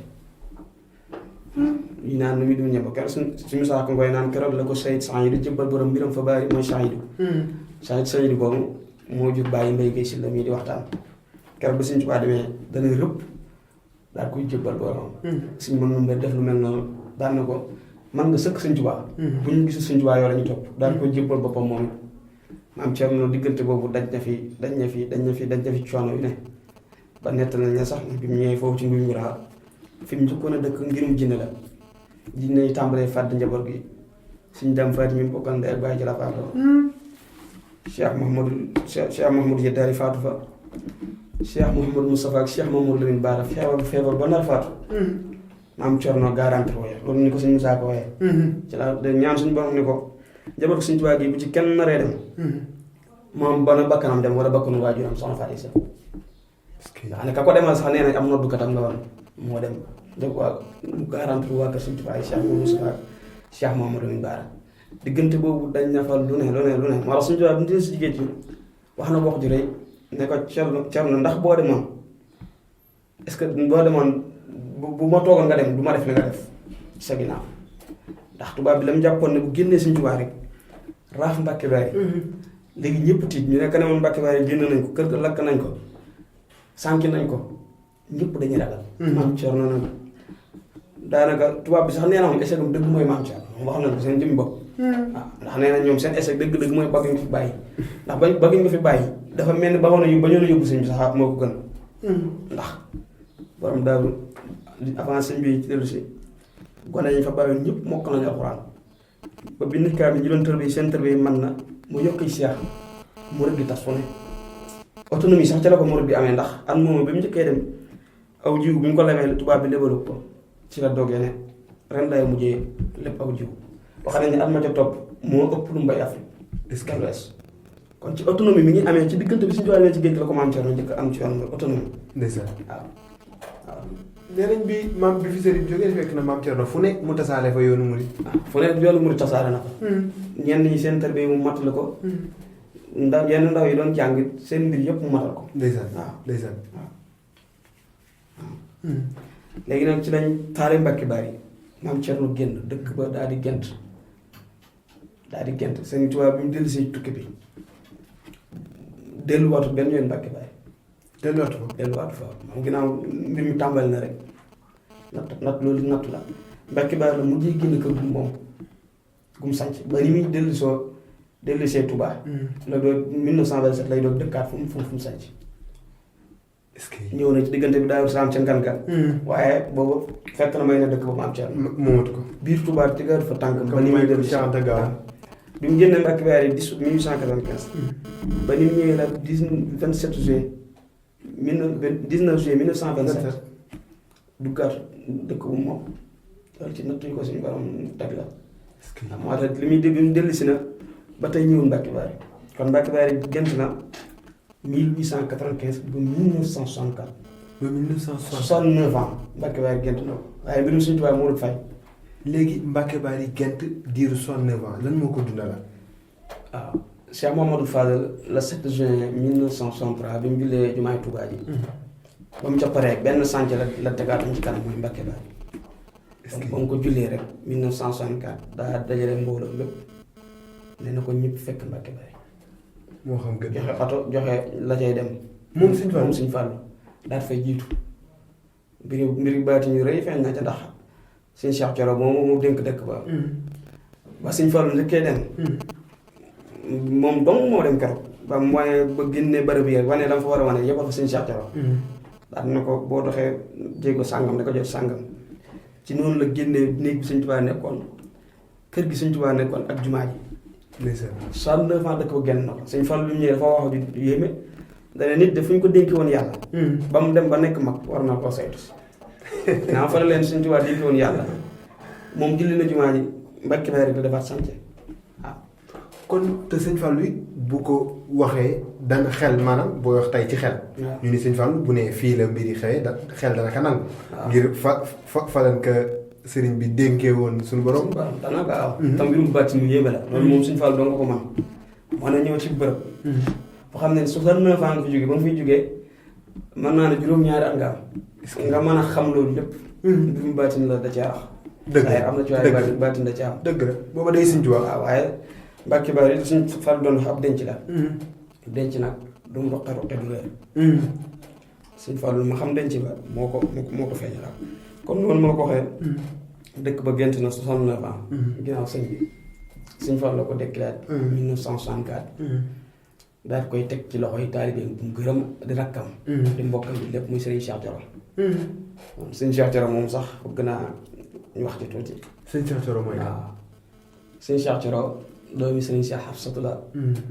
ñii naan nu muy dundalee njaboot keroog suñu saako ngoy naan keroog la ko Sayid Sayid jëbbal borom mbiram fa bari mooy Sayid. Sayid boobu moo jur bàyyi mbay gay si la mii di waxtaan. keroog ba suñ Tuubaa demee dana rëbb daal koy jëbbal borom. suñ mën numbe def lu mel noonu daan na ko man nga sëkk suñ Tuubaa. bu ñu gisul suñ Tuubaa yoo la ñu topp daal koy jëbbal boppam moom it. maam Thierno diggante boobu daj na fi coono yu ne ba nettal nañ ne sax bi mu ñëwee foofu ci nguy nguraa fi mu njëkkoon a dëkk ngirum jinne la jinne yi tàmbalee fàdd njaboot gi suñ dem faati mi bokkal ndey ak bàyyi ci la faatoo Cheikh Mouhamadou Yeddaari faatu fa Cheikh Mouhamadou Moustapha ak Cheikh Mamadou Lamine Bara feebar ba nar faatu maam Thierno garanti wooye loolu ni ko suñ Musaa ko wooye ci la ñaan suñu borom ni ko njaboot suñu Tuubaa gi bu ci kenn naree dem moom ba na bakkanam dem wala bakkanu waajuram soxna Fatou Issa nga xam ne ka ko demal sax nee na am noddukatam la woon moo dem def waa mu garanti waa kër suñu Tuubaa yi Cheikh Moussa ak Cheikh Mamadou Lamine Bara diggante boobu dañ na fa lu ne moo tax suñu Tuubaa bu ñu si jigéen ci wax na wax ju rëy ne ko Cerno ndax boo demoon est-ce que boo demoon bu ma toogoon nga dem du ma def li nga def sa ginnaaw ndax tubaab bi la mu jàppoon ne bu génnee suñu Tuubaa rek raaf Mbàkke Bari léegi ñëpp tiit ñu nekk ne moom Mbàkke Bari génn nañ ko kër ga lakk nañ ko sànki nañ ko ñëpp dañuy ragal. maam Cerno nag daanaka tubaab bi sax nee na moom échec am dëgg mooy maam Cerno moom wax nañ ko seen jëmmi bopp. waaw ndax nee na ñoom seen échec dëgg-dëgg mooy bëgg ñu fi bàyyi ndax bëgg ñu fi bàyyi dafa mel ni bañoon a yóbbu sëñ bi sax moo ko gën. ndax borom daal avant sëñ bi ci dellu si gone yi fa bàyyoon ñëpp mokk nañu alxuraan ba bind kaa bi ñu doon tërbi seen tërbi man na mu yokk seex mu rëdd tas fu ne autonomie sax ca la ko murid bi amee ndax an moom bi mu njëkkee dem aw jiw bi ñu ko lebee tubaab bi lebalu ko ci la dogee ne ren day mujjee lépp aw jiw wax nañ ne at ma ca topp moo ëpp lu mbay Afrique est-ce que kon ci autonomie mi ngi amee ci diggante bi suñu joxee ci géej gi la ko maam Thierno njëkk am ci yoon mooy autonomie. ndeysaan waaw. nee nañ bi maam bi fi sëriñ jógee fekk na maam Thierno fu ne mu tasaale fa yoonu murid. fu ne yoonu murid tasaare na ko. ñenn ñi seen tarbiya mu matal ko. yenn ndaw yi doon jàng seen mbir yëpp mu matal ko. ndeysaan waaw ndeysaan. léegi nag ci lañ taale Mbàkke Bari maam Thierno génn dëkk ba daal di gent seen tubaab bi mu dellu si tukki bi delluwaatu benn yoon Mbàkke Bari. delluwaatu fa moom ginnaaw mbir mi tàmbali na rek natt loolu nattu la Mbàkke Bari la mujjee génn kër gu moom gum sanc ba ni muy dellu see Touba. la doon 1927 lay doon dëkkaat fu mu sanc. est-ce que ñëw na ci diggante bi Daaru Salaam ca ngan-ngan. waaye boobu fekk na may na dëkk ba maam Thierno. moomatu ko. biir Touba tegaat fa tànk ba ni muy dellu si bi mu génnee Mbàkke Bari 1895. ba ni mu ñëwee la 27 juillet 19 juillet 1927. duggaat dëkk bu moom loolu ci nattu yi ko suñu borom teg la. est-ce que moo tax li muy dégg mu dellu si na ba tey ñëwul Mbàkke Bari kon Mbàkke Bari gént na 1895 ba 1964. ba 1964 69 ans Mbàkke Bari gént na ko waaye mbirum suñu tubaab moo fay. léegi Mbàkke Bari gént diiru 69 ans lan moo ko dundala. waaw Cheikh Mamadou Fadel le 7 juin 1963 bi mu jullee jumaay Touba ji. ba mu ca paree benn sànc la tegaatam ci kanam mooy Mbàkke Bari. est-ce que ba mu ko jullee rek 1964 daa dajale mbooloo lépp nee na ko ñëpp fekk Mbàkke Bari. moo xam gën joxe oto joxe la cay dem. moom Sëñ Fallu daal fay jiitu. mbiri baati ñu rëy feeñ na ca ndax Sëñ Cheikh Thioro moom moo dénk dëkk ba. ba Sëñ Fallu njëkkee dem. moom dong moo dem keroog. ba mu wane ba génnee bërëb yi wane la fa war a wane yëpp a fa Sëñ Cheikh Thioro. daal na ko boo doxee jéego sàngam da ko jot sàngam. ci noonu la génnee néeg bi Sëñ Tuubaa nekkoon kër gi Sëñ Tuubaa nekkoon ak jumaa ji. ndeysaan 69 ans dëkk ba génn na ko Sëñ Fallu bi mu ñëwee dafa wax ju yéeme dana nit de fu ñu ko dénki woon yàlla. ba mu dem ba nekk mag war naa koo saytu si. naa fa la leen Sëñ Tuubaa dénki woon yàlla moom julli na jumaa ji Mbàkke Bari la defaat sànce waaw. kon te sëñ Fallou it bu ko waxee dana xel maanaam booy wax tey ci xel. ñu ni sëñ Fallou bu nee fii la mbir yi xëyee xel dana ko nangu. ngir fa lan ka sëriñ bi dénkee woon suñu borom. dana gaaw. tam mbirum bàtti mu yéeme la. loolu moom sëñ Fallou doo nga ko man mën a ñëw ci bërëb. boo xam ne 69 ans nga fi jógee ba nga fiy jógee mën naa ne juróom-ñaari at nga am. nga mën a xam loolu lépp. mbirum bàttin la da cee rax. dëgg la am na ci waaye bàttin da cee am. dëgg la booba day sëñ Tuubaa. waaw waaye Mbàkke Bari suñ Fallou doon wax ab denc la. denc nag du mu roqe du réer. sëñ Fallou ma xam denc ba moo ko feeñal comme noonu ma la ko waxee. dëkk ba gént na 69 ans. ginnaaw sëñ bi sëñ Fallou la ko déclaré. 1964. daal koy teg ci loxo yi taalibe bu mu gërëm di rakkam. di mbokkam bi lépp muy Serigne Cheikh Thioro. Serigne Cheikh Thioro moom sax bëgg naa ñu wax ci tuuti. Serigne Cheikh Thioro mooy waaw Serigne Cheikh Thioro doomi Serigne Cheikh Hafsatu la.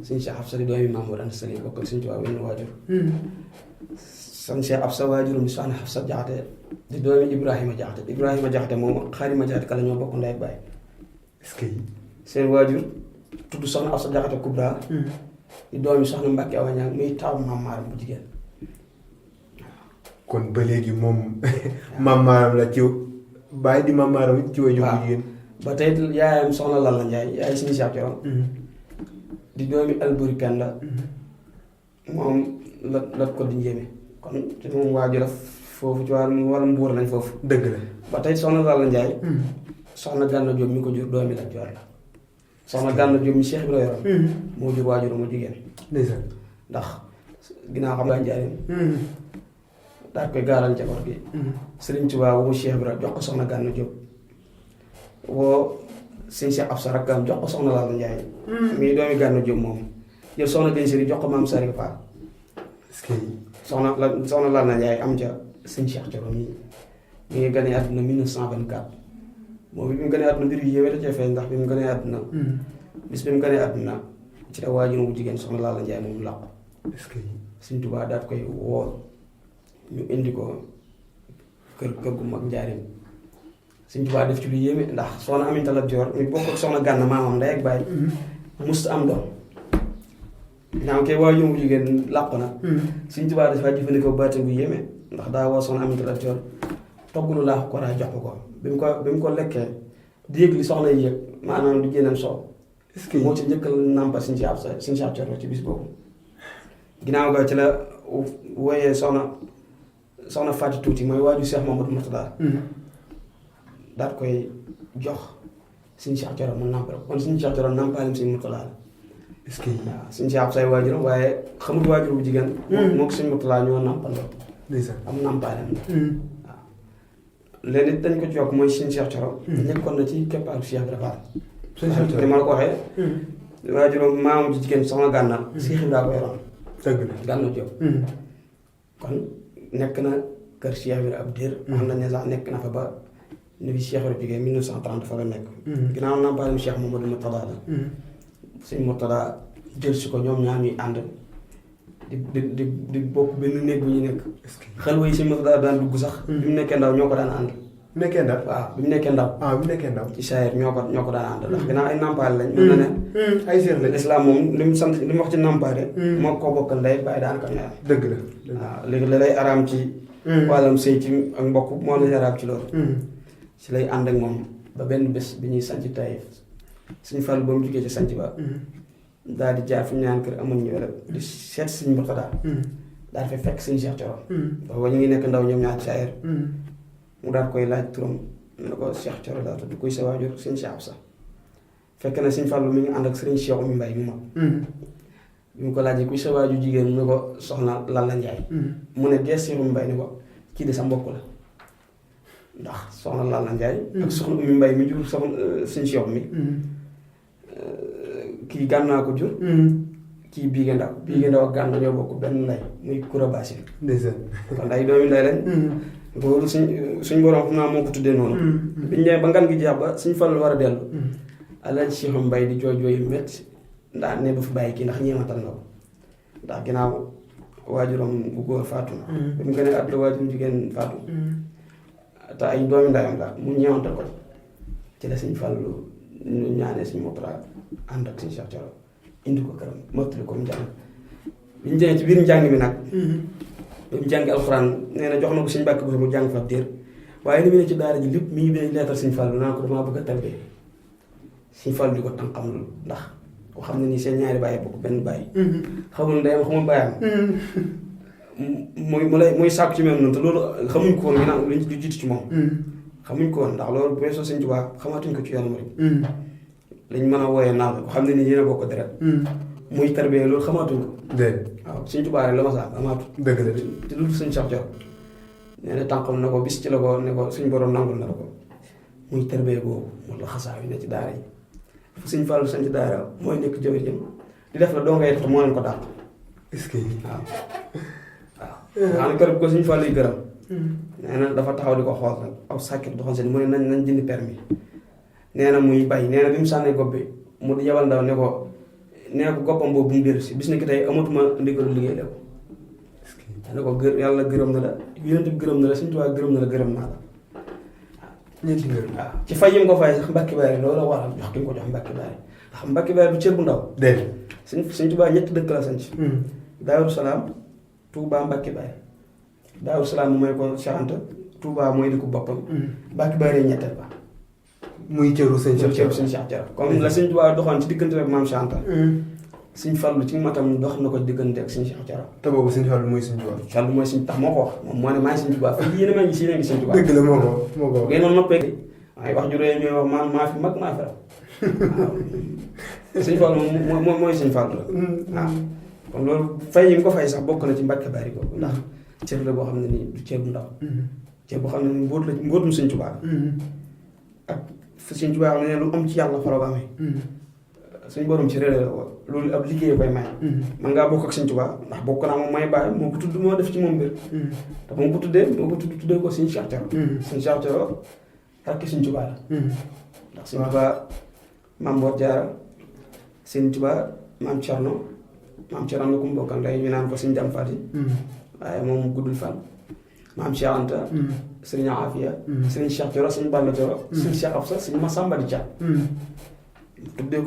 Serigne Cheikh Hafsatu doomi Mamour Anta Sali bokk ak Serigne Touba wenn waajur. Serigne Cheikh Hafsa waajuram di soxna Hafsa Jaxate di doomi Ibrahima Jaxate moom Xaarima Jaxate kala ñoo bokk ndey ak baay. est-ce que. seen waajur tudd soxna Hafsa Jaxate Kubra. di doomi soxna Mbàkke Awa Ñaŋ muy taw maam maaram bu jigéen. kon ba léegi moom maam maaram la ci bàyyi di maam maaram ci way jóg jigéen. ba tey yaayam soxna Lalla Njaay yaay Serigne Cheikh Thioro. di doomi Alburi Kenda. moom la ko di njéeme kon ci moom waajur foofu ci wàllu mbuur lañ foofu. dëgg la ba tey soxna Lalla Njaay. soxna Gànna Jóob mi ko jur doomi la Joor la. soxna Gànna Jóob mi Cheikh Ibrahima yoroon. moo jur waajur mu jigéen. ndeysaan ndax ginnaaw xam nga njaarim. daal koy gaaral njaboot gi. Sëriñ Tuubaa wu Cheikh Ibrahima jox ko soxna Gànna Jóob. woo sëñ Cheikh Absa rakkam jox ko soxna Lalla Njaay. mii doomi Gànna Jóob moom. jël soxna Gay Sëri jox ko maam Sari Fall. est-ce que. soxna Lalla Njaay am ca sëñ Cheikh Thioro mi ngi gane àdduna 1924. moom bi mu gënee àdduna mbir yu yéeme da cee feeñ ndax bi mu gënee àdduna. bis bi mu gënee àdduna ci la waajur bu jigéen soxna Lalla Njaay moom làqu. est-ce que. Sëñ Tuubaa daat koy woo ñu indi ko kër gu mag njaarim. Sëñ Tuubaa def ci lu yéeme ndax soxna Aminta Lat Joor mi bokk ak soxna Gànna maamam ndey ak baay. must am doom. ginnaaw kay waajur bu jigéen làqu na. Sëñ Tuubaa dafa jëfandikoo baatin bu yéeme ndax daa woo soxna Aminta Lat Joor togg lu laax ko daa jox ko. bi mu ko lekkee di yëg li soxna yi yëg maanaam di génnam soow. est-ce que moo ci njëkk nàmpal Sëñ Cheikh Thioro ci bis boobu. ginnaaw ga ci la wooyee soxna Faati Tuuti mooy waaju Cheikh Mamadou Murtada. daat koy jox Sëñ Cheikh Thioro mu nàmpal kon Sëñ Cheikh Thioro nàmpaalim Sëñ Murtada la. est-ce que. waaw Sëñ Cheikh say waajuram waaye xamul waajur bu jigéen. moo ko Sëñ Murtada ñoo nàmpandoo. ndeysaan am nàmpaalim la. léegi dañ ko jokk mooy Sëñ Cheikh Thioro. nekkoon na ci keppaaru Cheikh Ibrahima. Sëñ Cheikh Thioro ni ma la ko waxee. waajuram maamu ji jigéen soxna Gànna. Cheikh Ibrahima ko yoroon. dëgg la Gànna Jóob. kon nekk na kër Cheikh Ibrahima ab diir. xam nañ ne sax nekk na fa ba ni bi Cheikh Ibrahima jógee 1930 fa la nekk. ginnaaw nàmpaalim Cheikh Mamadou Murtada la. Sëñ Murtada jël si ko ñoom ñaar ñuy ànd. di bokk benn néeg bu ñu nekk. xalwa yi Sëñ Murtada daan dugg sax. bi mu nekkee ndaw ñoo ko daan ànd. nekkee ndaw waaw bi mu nekkee ndaw. bi mu nekkee ndaw. ci saayir ñoo ko daan ànd ndax ginnaaw ay nàmpaale lañ. mën na ne ay seex lañ. islam moom li mu sant li mu wax ci nàmpaale. moo ko bokkal ndey bàyyi daan ko ñaar. dëgg la waaw léegi la lay araam ci. wàllam sëy ci ak mbokk moo lay araam ci loolu. ci lay ànd ak moom ba benn bés bi ñuy sanc Taïf Sëñ Fallu ba mu jugee ci sanc ba. daal di jaar fi ñu naan kër amuñ ñëw rek di seet Sëñ Murtada. daal di fekk Sëñ Cheikh Thioro. booba ñu ngi nekk ndaw ñoom ñaar saayir. mu daal koy laaj turam ne ko Cheikh Thioro daa tudd kuy sa waajur Sëñ Cheikh Absa fekk na Sëñ Fallu mi ngi ànd ak Sëriñ Cheikh Oumy Mbaye mu mag. bi mu ko laajee kuy sa waajur jigéen mu ne ko soxna Lalla Njaay. mu ne gees Cheikh Oumy Mbaye ne ko kii de sa mbokk la ndax soxna Lalla Njaay. ak soxna Oumy Mbaye mi jur soxna Sëñ Cheikh mi. kii Gànnaa ko jur. kii Biige Ndaw ak Gànna ñoo bokk benn ndey muy Kura Basin. ndeysaan kon ay doomi ndey lañ. loolu suñ borom xam naa moo ko tuddee noonu. biñ ñëwee ba ngan gi jeex ba Sëñ Fallu war a dellu. Alaaji Cheikh Mbaye di jooy yu métti ndax ne du fi bàyyi kii ndax ñeemantal na ko ndax ginnaaw waajuram bu góor faatu na. bi mu gënee àdduna waajuram jigéen faatu. te ay doomi ndeyam la mu ñeewantal ko ci la Sëñ Fallu ñu ñaanee Sëñ Murtada ànd ak Sëñ Cheikh Thioro indi ko këram mottali ko mu jàng bi ñu jëlee ci biir njàng mi nag ba mu jàngi alxuraan nee na jox na ko suñu bàkk bu mu jàng fa téer waaye ni mu ne ci daara ji lépp mi ngi bind leetal suñu Fallu naan ko damaa bëgg a tarbee suñu Fallu di ko tànqam lu ndax ko xam ne nii seen ñaari bàyyi bokk benn bàyyi xamul ndeyam xamul bàyyam muy sàkku ci même noonu te loolu xamuñ ko woon ñu naan lu jiitu ci moom xamuñ ko woon ndax loolu bu weesoo Sëñ Tuubaa xamatuñ ko ci yoonu murid lañ mën a wooyee naan ko xam ne nii yéen a bokk deret muy tarbee loolu xamatuñ ko waaw Sëñ Tuubaa rek la ma saa amaatu dëgg la te lu Sëñ Cheikh Thioro nee na tànqam na ko bis ci la ko ne ko suñ borom nangul na la ko muy tarbee boobu mu la xasaa yu ne ci daara yi fu Sëñ Fallu sañ ci daara mooy nekk jëwriñam di def la doo ngay def te moo leen ko dàq est-ce que waaw xam ne kër ko Sëñ Fallu yi gërëm nee na dafa taxaw di ko xool rek aw sàkket doxoon seen mu ne nañ jëndi permis nee na muy bay nee na bi mu sànnee gopp bi mu yabal ndaw ne ko nee ko goppam boobu bu mu dellu si bis ni ki tey amatuma ndigalu liggéey la ko ne ko yàlla gërëm na la yonent bi gërëm na la Sëñ Tuubaa gërëm na la gërëm naa la ñeenti ngërëm waaw ci fay yi mu ko fay sax Mbàkke Baari loolu la waral jox ki mu ko jox Mbàkke Baari ndax Mbàkke Baari du cër bu ndaw Sëñ Tuubaa ñetti dëkk la sanc Daaru Salaam Tuubaa Mbàkke Baari Daaru Salaam mu may ko Cheikh Anta Tuubaa mooy di ko boppam Mbàkke Baari ñetteel ba muy cëru Sëñ Cheikh cëru Sëñ Cheikh Thioro comme la Sëñ Tuubaa doxoon ci diggante ak Maam Cheikh Anta Sëñ Fallu ci matam dox na ko diggante ak Sëñ Cheikh Thioro te boobu Sëñ Fallu mooy Sëñ Tuubaa Fallu mooy Sëñ tax moo ko wax moom moo ne maay Sëñ Tuubaa fii yéen a maa ngi si ngi Sëñ Tuubaa dëgg la moo ko ngeen noonu noppee waaye wax ju rëy ñooy wax maa fi mag maa fi raw waaw Sëñ Fallu moom mooy Sëñ Fallu la waaw kon loolu fay yi nga ko fay sax bokk na ci Mbàkke Baari boobu ndax cër la boo xam ne nii du cër bu ndaw cër boo xam ne nii mbóotum Sëñ Tuubaa ak fu Sëñ Tuubaa xam ne lu am ci yàlla fa la ko amee suñ borom ci réer la loolu ab liggéey koy may man ngaa bokk ak Sëñ Tuubaa ndax bokk naa moom may bàyyi moo ko tudd moo def ci moom mbir te moom ko tuddee moo ko tuddee ko Sëñ Cheikh Thioro Sëñ Cheikh Thioro rakk Sëñ Tuubaa la ndax Sëñ Tuubaa Maam Mor Jaara Sëñ Tuubaa Maam Cerno la ku mu bokkal ndey ñu naan ko Sëñ Jam Faati waaye moom guddul fan Maam Cheikh Anta Sëriñ Afiya Sëñ Cheikh Thioro Sëñ Balla Thioro Sëñ Cheikh Absa Sëñ Masamba di Caat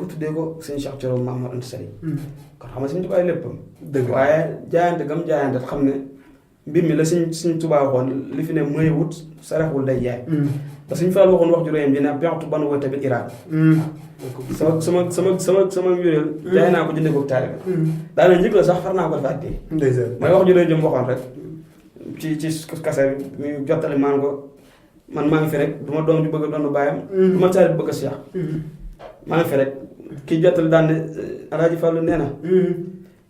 tuddee ko Sëñ Cheikh Thioro Maam Mor Anta Sali kon xam nga Sëñ Tuubaa léppam dëgg waaye jaayante gam jaayante xam ne mbir mi la Sëñ Tuubaa waxoon li fi ne mooy wut saraxul day jaay te Sëñ Fallu waxoon wax ju réyam bi ne bextu ban woote bi iraada sama yuréel jaay naa ko jëndee ko taalibe daana njëkk la sax far naa ko defaat tey mooy wax ju réy jëm waxoon rek ci kase bi mu jottali maan ko man maa ngi fi rek du ma doom ju bëgg a doon bàyyam du ma taalibe bëgg a seex maa ngi fi rek kii jottali daan ne Alaaji Fallu nee na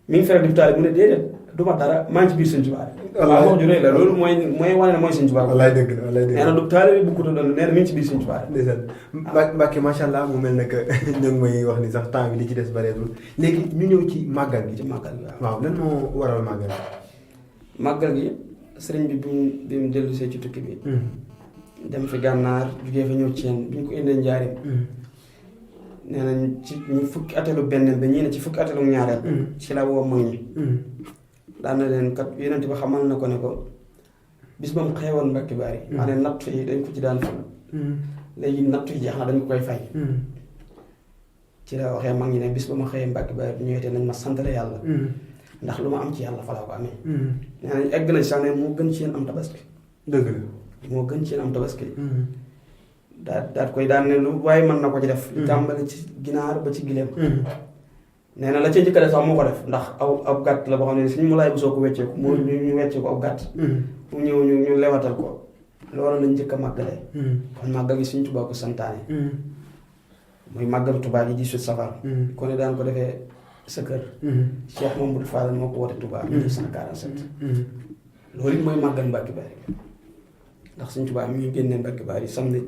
mi ngi fi rek di taalibe mu ne déedéet du ma dara maa ngi ci biir Sëñ Tuubaa waaw wax ju rëy la loolu mooy wane ne mooy Sëñ Tuubaa wallaay dëgg la wallaay dëgg nee na du taalibe bu ko doon nee na mi ngi ci biir Sëñ Tuubaa Mbàkke macha allah mu mel ne que ñu ngi may wax ni sax temps bi li ci des bareetul léegi ñu ñëw ci màggal gi waaw lan moo waral màggal gi sëriñ bi mu dellu see ci tukki bi dem fi gànnaar jugee fa ñëw ci yéen bi ñu ko indee njaareem nee nañ ci ñu fukki atelu benneel ba ñii ne ci fukki atelu ñaareel ci la woo mag ñi daan na leen kat Yonent bi xamal na ko ne ko bis ba mu xewoon Mbàkke Baari maa ne natt yi dañ ko ci daan ful léegi natt yi jeex na dañ ko koy fay ci la waxee mag ñi ne bis ba ma xëyee Mbàkke Baari bu ñëwee te nañ ma santale yàlla ndax lu ma am ci yàlla fa laa ko amee nee nañ egg nañ sax ne moo gën ci yéen am tabaski dëgg la moo gën ci yéen am tabaski daat koy daan ne lu waaye mën na ko ci def tàmbali ci ginaar ba ci gileem nee na la ca njëkk a def sax moo ko def ndax aw gàtt la boo xam ne suñu mu laay bu soo ko wecceeku moo ñu weccee ko aw gàtt mu ñëw ñu lewatal ko loolu lañ njëkk a màggalee kon màggal gi Sëñ Tuubaa ko santaane muy màggalu Tuubaa gi 18 safar ko ne daan ko defee sa kër Cheikh Mamadou Fadal moo ko woote Tuubaa 1947 loolu it mooy màggal Mbàkke Baari ndax Sëñ Tuubaa mi ngi génnee Mbàkke Baari samedi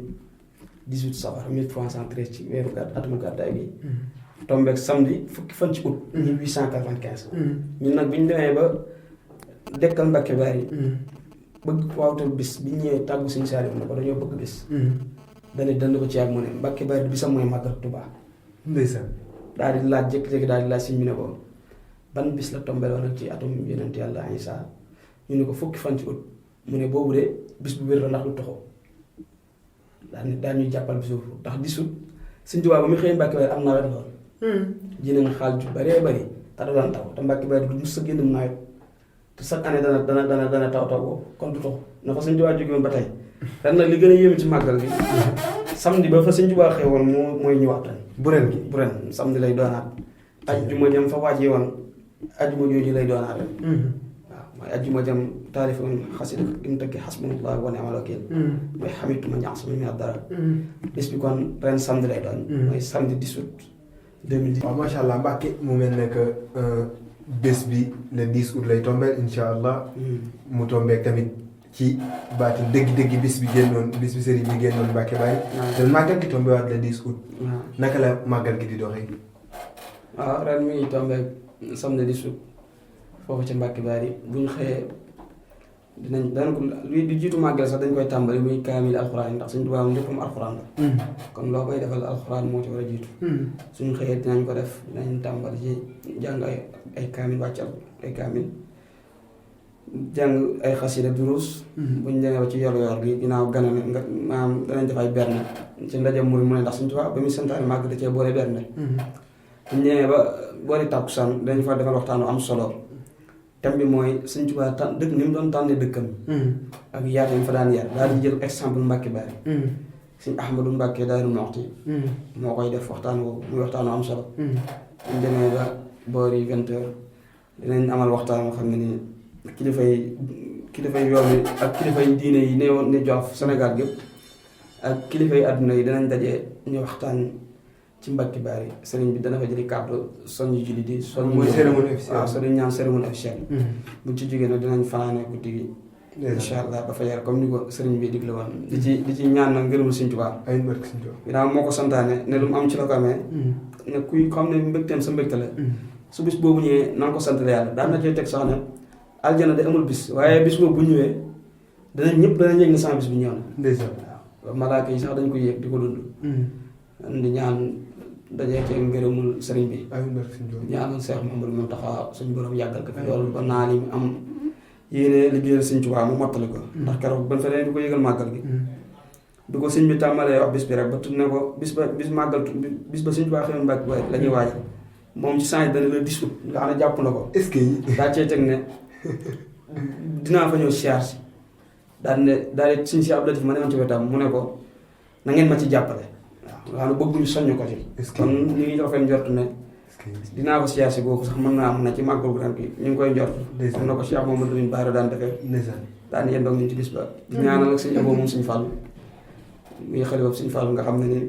18 safar 1313 ci weeru gàtt atuma gàddaay gi tombeek samedi fukki fan ci août 1895 ñun nag bi ñu demee ba dekkal Mbàkke Baari bëgg waawtal bis bi ñëwee tàggu Sëñ Saaliw na ko dañoo bëgg bis dane dand ko ci ak mu ne Mbàkke Baari bisam mooy màggal Tuubaa ndeysaan daal di laaj jékki-jékki daal di laaj sëñ bi ne ko ban bis la tombeel woon ak ci atum Yonent Yàlla Isaa ñu ne ko fukki fan ci août mu ne boobu de bis bu wér la ndax du toxoo daal ñuy jàppal bis boobu ndax 18 Sëñ Tuubaa ba muy xëy Mbàkke Baari am nawet lool ji nañ xaal ju bëree bëri te da daan taw te Mbàkke Bari du mës a génn nawet te chaque année dana taw boobu kon du tax na fa Sëñ Tuubaa jóge woon ba tey ren nag li gën a yéeme ci màggal gi samedi ba fa Sëñ Tuubaa xew woon mooy ñëwaat ren bu ren samedi lay doonaat ajjuma jëm fa wàcce woon ajjuma jooju lay doonaat ren waaw mooy ajjuma jëm taalifoon xasida gi mu tëggi xasbunallah wa ni'mal wakiil mooy xamituma ñax mi dara bis bi kon ren samedi lay doon mooy samedi 10 août 2010 waaw macha allah Mbàkke mu mel ne que bés bi le 10 août lay tombeel incha allah mu tombeek tamit ci baati dëgg-dëgg bis bi sëriñ bi génnoon Mbàkke Bari te màggal gi tombewaat le 10 août naka la màggal gi di doxee waaw ren mi ngi tombeek samedi 10 août foofu ci Mbàkke Bari buñ xëyee dana ko lu jiitu màggal sax dañ koy tàmbali muy kaamil alxuraan ndax Sëñ Tuubaa léppam alxuraan la kon loo koy defal alxuraan moo ci war a jiitu suñ xëyee dinañ ko def dinañ tàmbali ci jàng ay kaamil wàcc ay kaamil jàng ay xasida duruus buñ demee ba ci yor gi ginnaaw ganane nga maanaam danañ def ay berne ci ndaje murid mu ne ndax Sëñ Tuubaa ba muy santaane màgg da cee boole berne buñ demee ba boole tàkkusaan dañ fa defal waxtaanu am solo thème bi mooy Sëñ Tuubaa dëkk ni mu doon tànnee dëkkam ak yar yi mu fa daan yar daal di jël exemple Mbàkke Bari Sëñ Ahmadu Mbàkke Daaru Muxti moo koy def waxtaan boobu muy waxtaanu am solo buñ demee ba boori 20 heures dinañ amal waxtaan moo xam ne nii kilifay yoon yi ak kilifay diine yi neewoon ne Jolof Sénégal gépp ak kilifay àdduna yi danañ daje ñu waxtaan ci Mbàkke Bari sëriñ bi dana fa jëli kàddu soññu julli di soññu mooy cérémonie officielle waaw soo dañ ñaan cérémonie officielle buñ ci jógee nag dinañ fanaane guddi gi incha allah ba fa yar comme ni ko sëriñ bi digle woon di ci ñaan nag ngërëmul Sëñ Tuubaa ginnaaw moo ko santaane ne lu mu am ci la ko amee ne kuy xam ne mbégteem sa mbégte la su bis boobu ñëwee na nga ko sant la yàlla daan na cee teg sax ne aljana de amul bis waaye bis boobu bu ñëwee ñëpp danañ yëg ne sama bis bi ñëw na waaw malaaka yi sax dañ koy yëg di ko dund di ñaan dajee ci ngërëmul sëriñ bi ñaanal Seex Mamadu Muntaxa suñu borom yàggal ko fi loolu ba naa ni am yéene liggéeyal Sëñ Tuubaa mu mottali ko ndax keroog ban fa di ko yëgal màggal gi du ko sëñ bi tàmbalee wax bis bi rek ba tudd ne ko bis ba Sëñ Tuubaa xëyoon Mbàkke Bari la ñuy waajal moom ci change dana la 10 août nga xam ne jàpp na ko est-ce que daa cee teg ne dinaa fa ñëw siyaar si daal di suñ si Abdou Latif ma newoon ci wetam mu ne ko na ngeen ma ci jàppale waaw nga xam ne bëgguñu soññ ko ci kon ñu ngi rafet njort ne dinaa ko siyaar si boobu sax mën naa am na ci màggal gu ren bi ñu ngi koy njort am na ko Cheikh Mamadou Lamine Bara daan defee daan yendoog ñu ci bis ba di ñaanal ak Sëñ Abo moom Sëñ Fallu muy xalifa Sëñ Fallu nga xam ne ni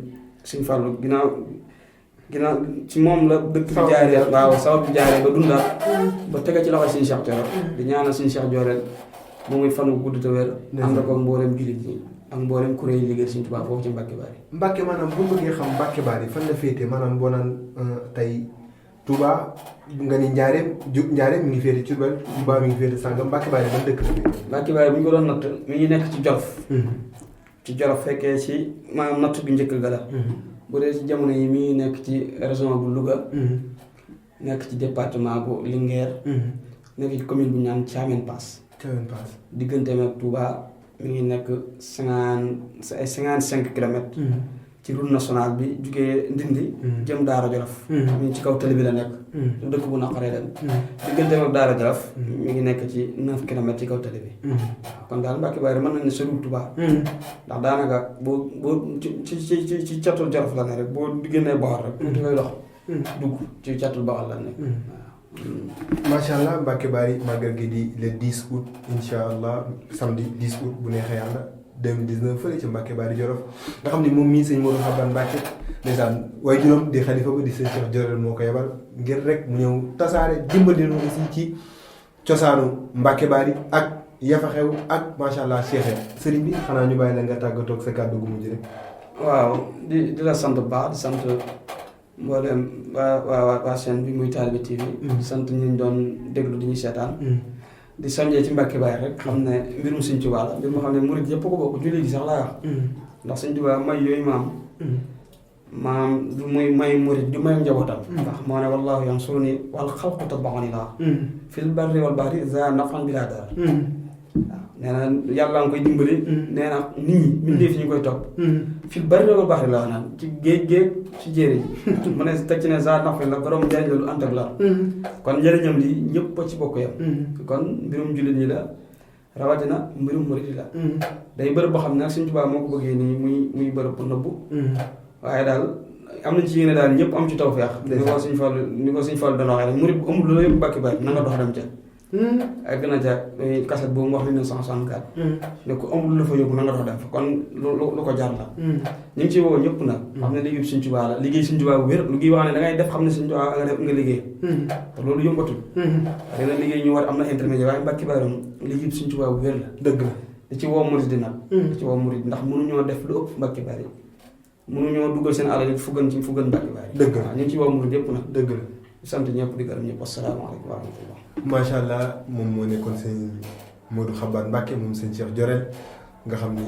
Sëñ Fallu ginnaaw ci moom la dëkk bi jaaree waaw sabab bi jaaree ba dundaat ba tege ci loxo Sëñ Cheikh Thioro di ñaanal Sëñ Cheikh Joreel moom muy fan wu gudd te wér ànd ko mboolem jullit ñi ak mboolem kuréel yi liggéey Sëñ Tuubaa foofu ci Mbàkke Bari Mbàkke maanaam bu bëggee xam Mbàkke Bari fan la féete maanaam boo naan tey Touba nga ni Njaareem mi ngi féete Diourbel Touba mi ngi féete Sàngam Mbàkke Bari ban dëkk la féete Mbàkke Bari bu ñu ko doon natt mi ngi nekk ci Jolof ci Jolof fekkee ci maanaam natt bi njëkk ga la bu dee ci jamono yi mi ngi nekk ci région bu Louga nekk ci département bu Linguère nekk ci commune bu ñaan Thiamène Pass digganteem ak Touba mi ngi nekk 55 kilomètres ci route nationale bi jugee Ndindi jëm Daara Jolof mi ngi ci kaw tali bi la nekk dëkk bu naqaree dem digganteem ak Daara Jolof mi ngi nekk ci 9 kilomètres ci kaw tali bi waaw kon daal Mbàkke Bari mën nañ ne soriwul Touba ndax daanaka boo ci catul Jolof la ne rek boo génnee Bawol rek tuuti ngay dox dugg ci catul Bawol la nekk macha allah Mbàkke Bari màggal gi di le 10 août incha allah samedi 10 août bu neexee yàlla 2019 fële ci Mbàkke Bari Jolof nga xam ni moom mii sëñ Modou Xaban Mbàkke ndeysaan waaye juróom di xalifa ba di sëñ Cheikh Joreel moo ko yebal ngir rek mu ñëw tasaare dimbali nu aussi ci cosaanu Mbàkke Bari ak yafa xew ak macha allah Cheikh sëriñ bi xanaa ñu bàyyi la nga tàggatoo ak sa kàddu gu mujj rek. waaw di la sant bu baax di sant mboolem waa chaîne bi muy Talibé TV. di sant ñu doon déglu di ñu seetaan. di soññee ci Mbàkke Bari rek xam ne mbirum Sëñ Tuubaa la mbir moo xam ne murid yëpp ko bokk jullit yi sax laa wax. ndax Sëñ Tuubaa may yooyu maam du muy may murid du may njabootam. ndax moo ne wallaahu yansuruni wal xalqu tabaxani laa. fil barri wal bahri za nafan bilaa dara. waaw nee na yàlla nga koy dimbali. nee na nit ñi mbindeef ñu koy topp. fii bari na ko baax la wax naan ci géej ci jéere ji. mu ne teg ci ne saa nax la borom njëriñ la lu ànd ak lor. kon njëriñam li ñëpp a ci bokk yam. kon mbirum jullit yi la rawatina mbirum murit yi la. day bërëb boo xam ne nag Sëñ Tuubaa moo ko bëggee nii muy bërëb bu nëbbu. waaye daal am nañ ci yéene daal ñëpp am ci tawfeex. ni ko Sëñ Fallu doon waxee rek murit bu amul lu la yëpp Mbàkke Bari na nga dox dem ca. ak gën a ca kaset boobu mu wax 1964. ne ko amul lu fa yóbbu na nga dox dem fa kon lu ko jar la. ñu ngi ciy woo ñëpp nag. xam ne liggéey Sëñ Tuubaa la liggéey Sëñ Tuubaa bu wér lu ngi wax ne da ngay def xam ne Sëñ Tuubaa nga liggéey. te loolu yombatul. dina liggéey ñu war am na intermédiaire waaye Mbàkke Bari liggéey Sëñ Tuubaa bu wér la. dëgg la di ci woo murit di nag. di ci woo murit ndax mënuñoo def lu ëpp Mbàkke Bari mënuñoo dugal seen alal fu gën Mbàkke Bari. dëgg la ñu ngi ci woo murit yëpp nag. dëgg la sant ñëpp di gërëm ñëpp asalaamaaleykum wa rahmatullah. macha allah moom moo nekkoon sëñ Modou Xabaat Mbacke moom sëñ Cheikh Jorel nga xam ni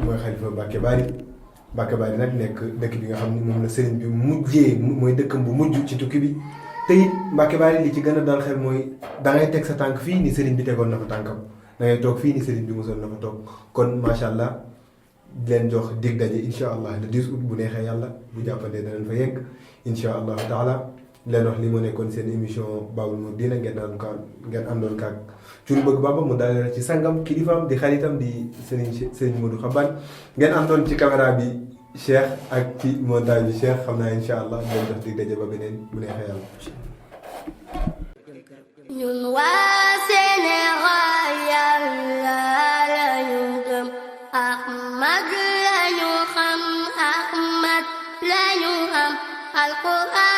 mooy xalifa Mbacke Bari nag nekk dëkk bi nga xam ni moom la sëriñ bi mujjee mooy dëkkam bu mujj ci tukki bi te it Mbacke Bari li ci gën a dal xel mooy da ngay teg sa tànk fii ni sëriñ bi tegoon na fa tànkam da ngay toog fii ni sëriñ bi mosoon na fa toog kon macha allah di leen jox dig daje incha allah le 10 août bu neexee yàlla bu jàppandee danañ fa yegg incha allahu taala leen wax li moo nekkoon seen émission Baabul Muridiina ngeen àndoon kaak Cuun Bëgg Bamba mu daal ci sangam kilifaam di xaritam di Serigne Modou Xabaat ngeen àndoon ci caméra bi Cheikh ak ci montage bi Cheikh xam naa incha allah leen jox dig daje ba beneen bu neexee yàlla. ñun waa Sénégal yàlla lañu gëm Ahmad lañu xam Ahmad lañu am Alxuraan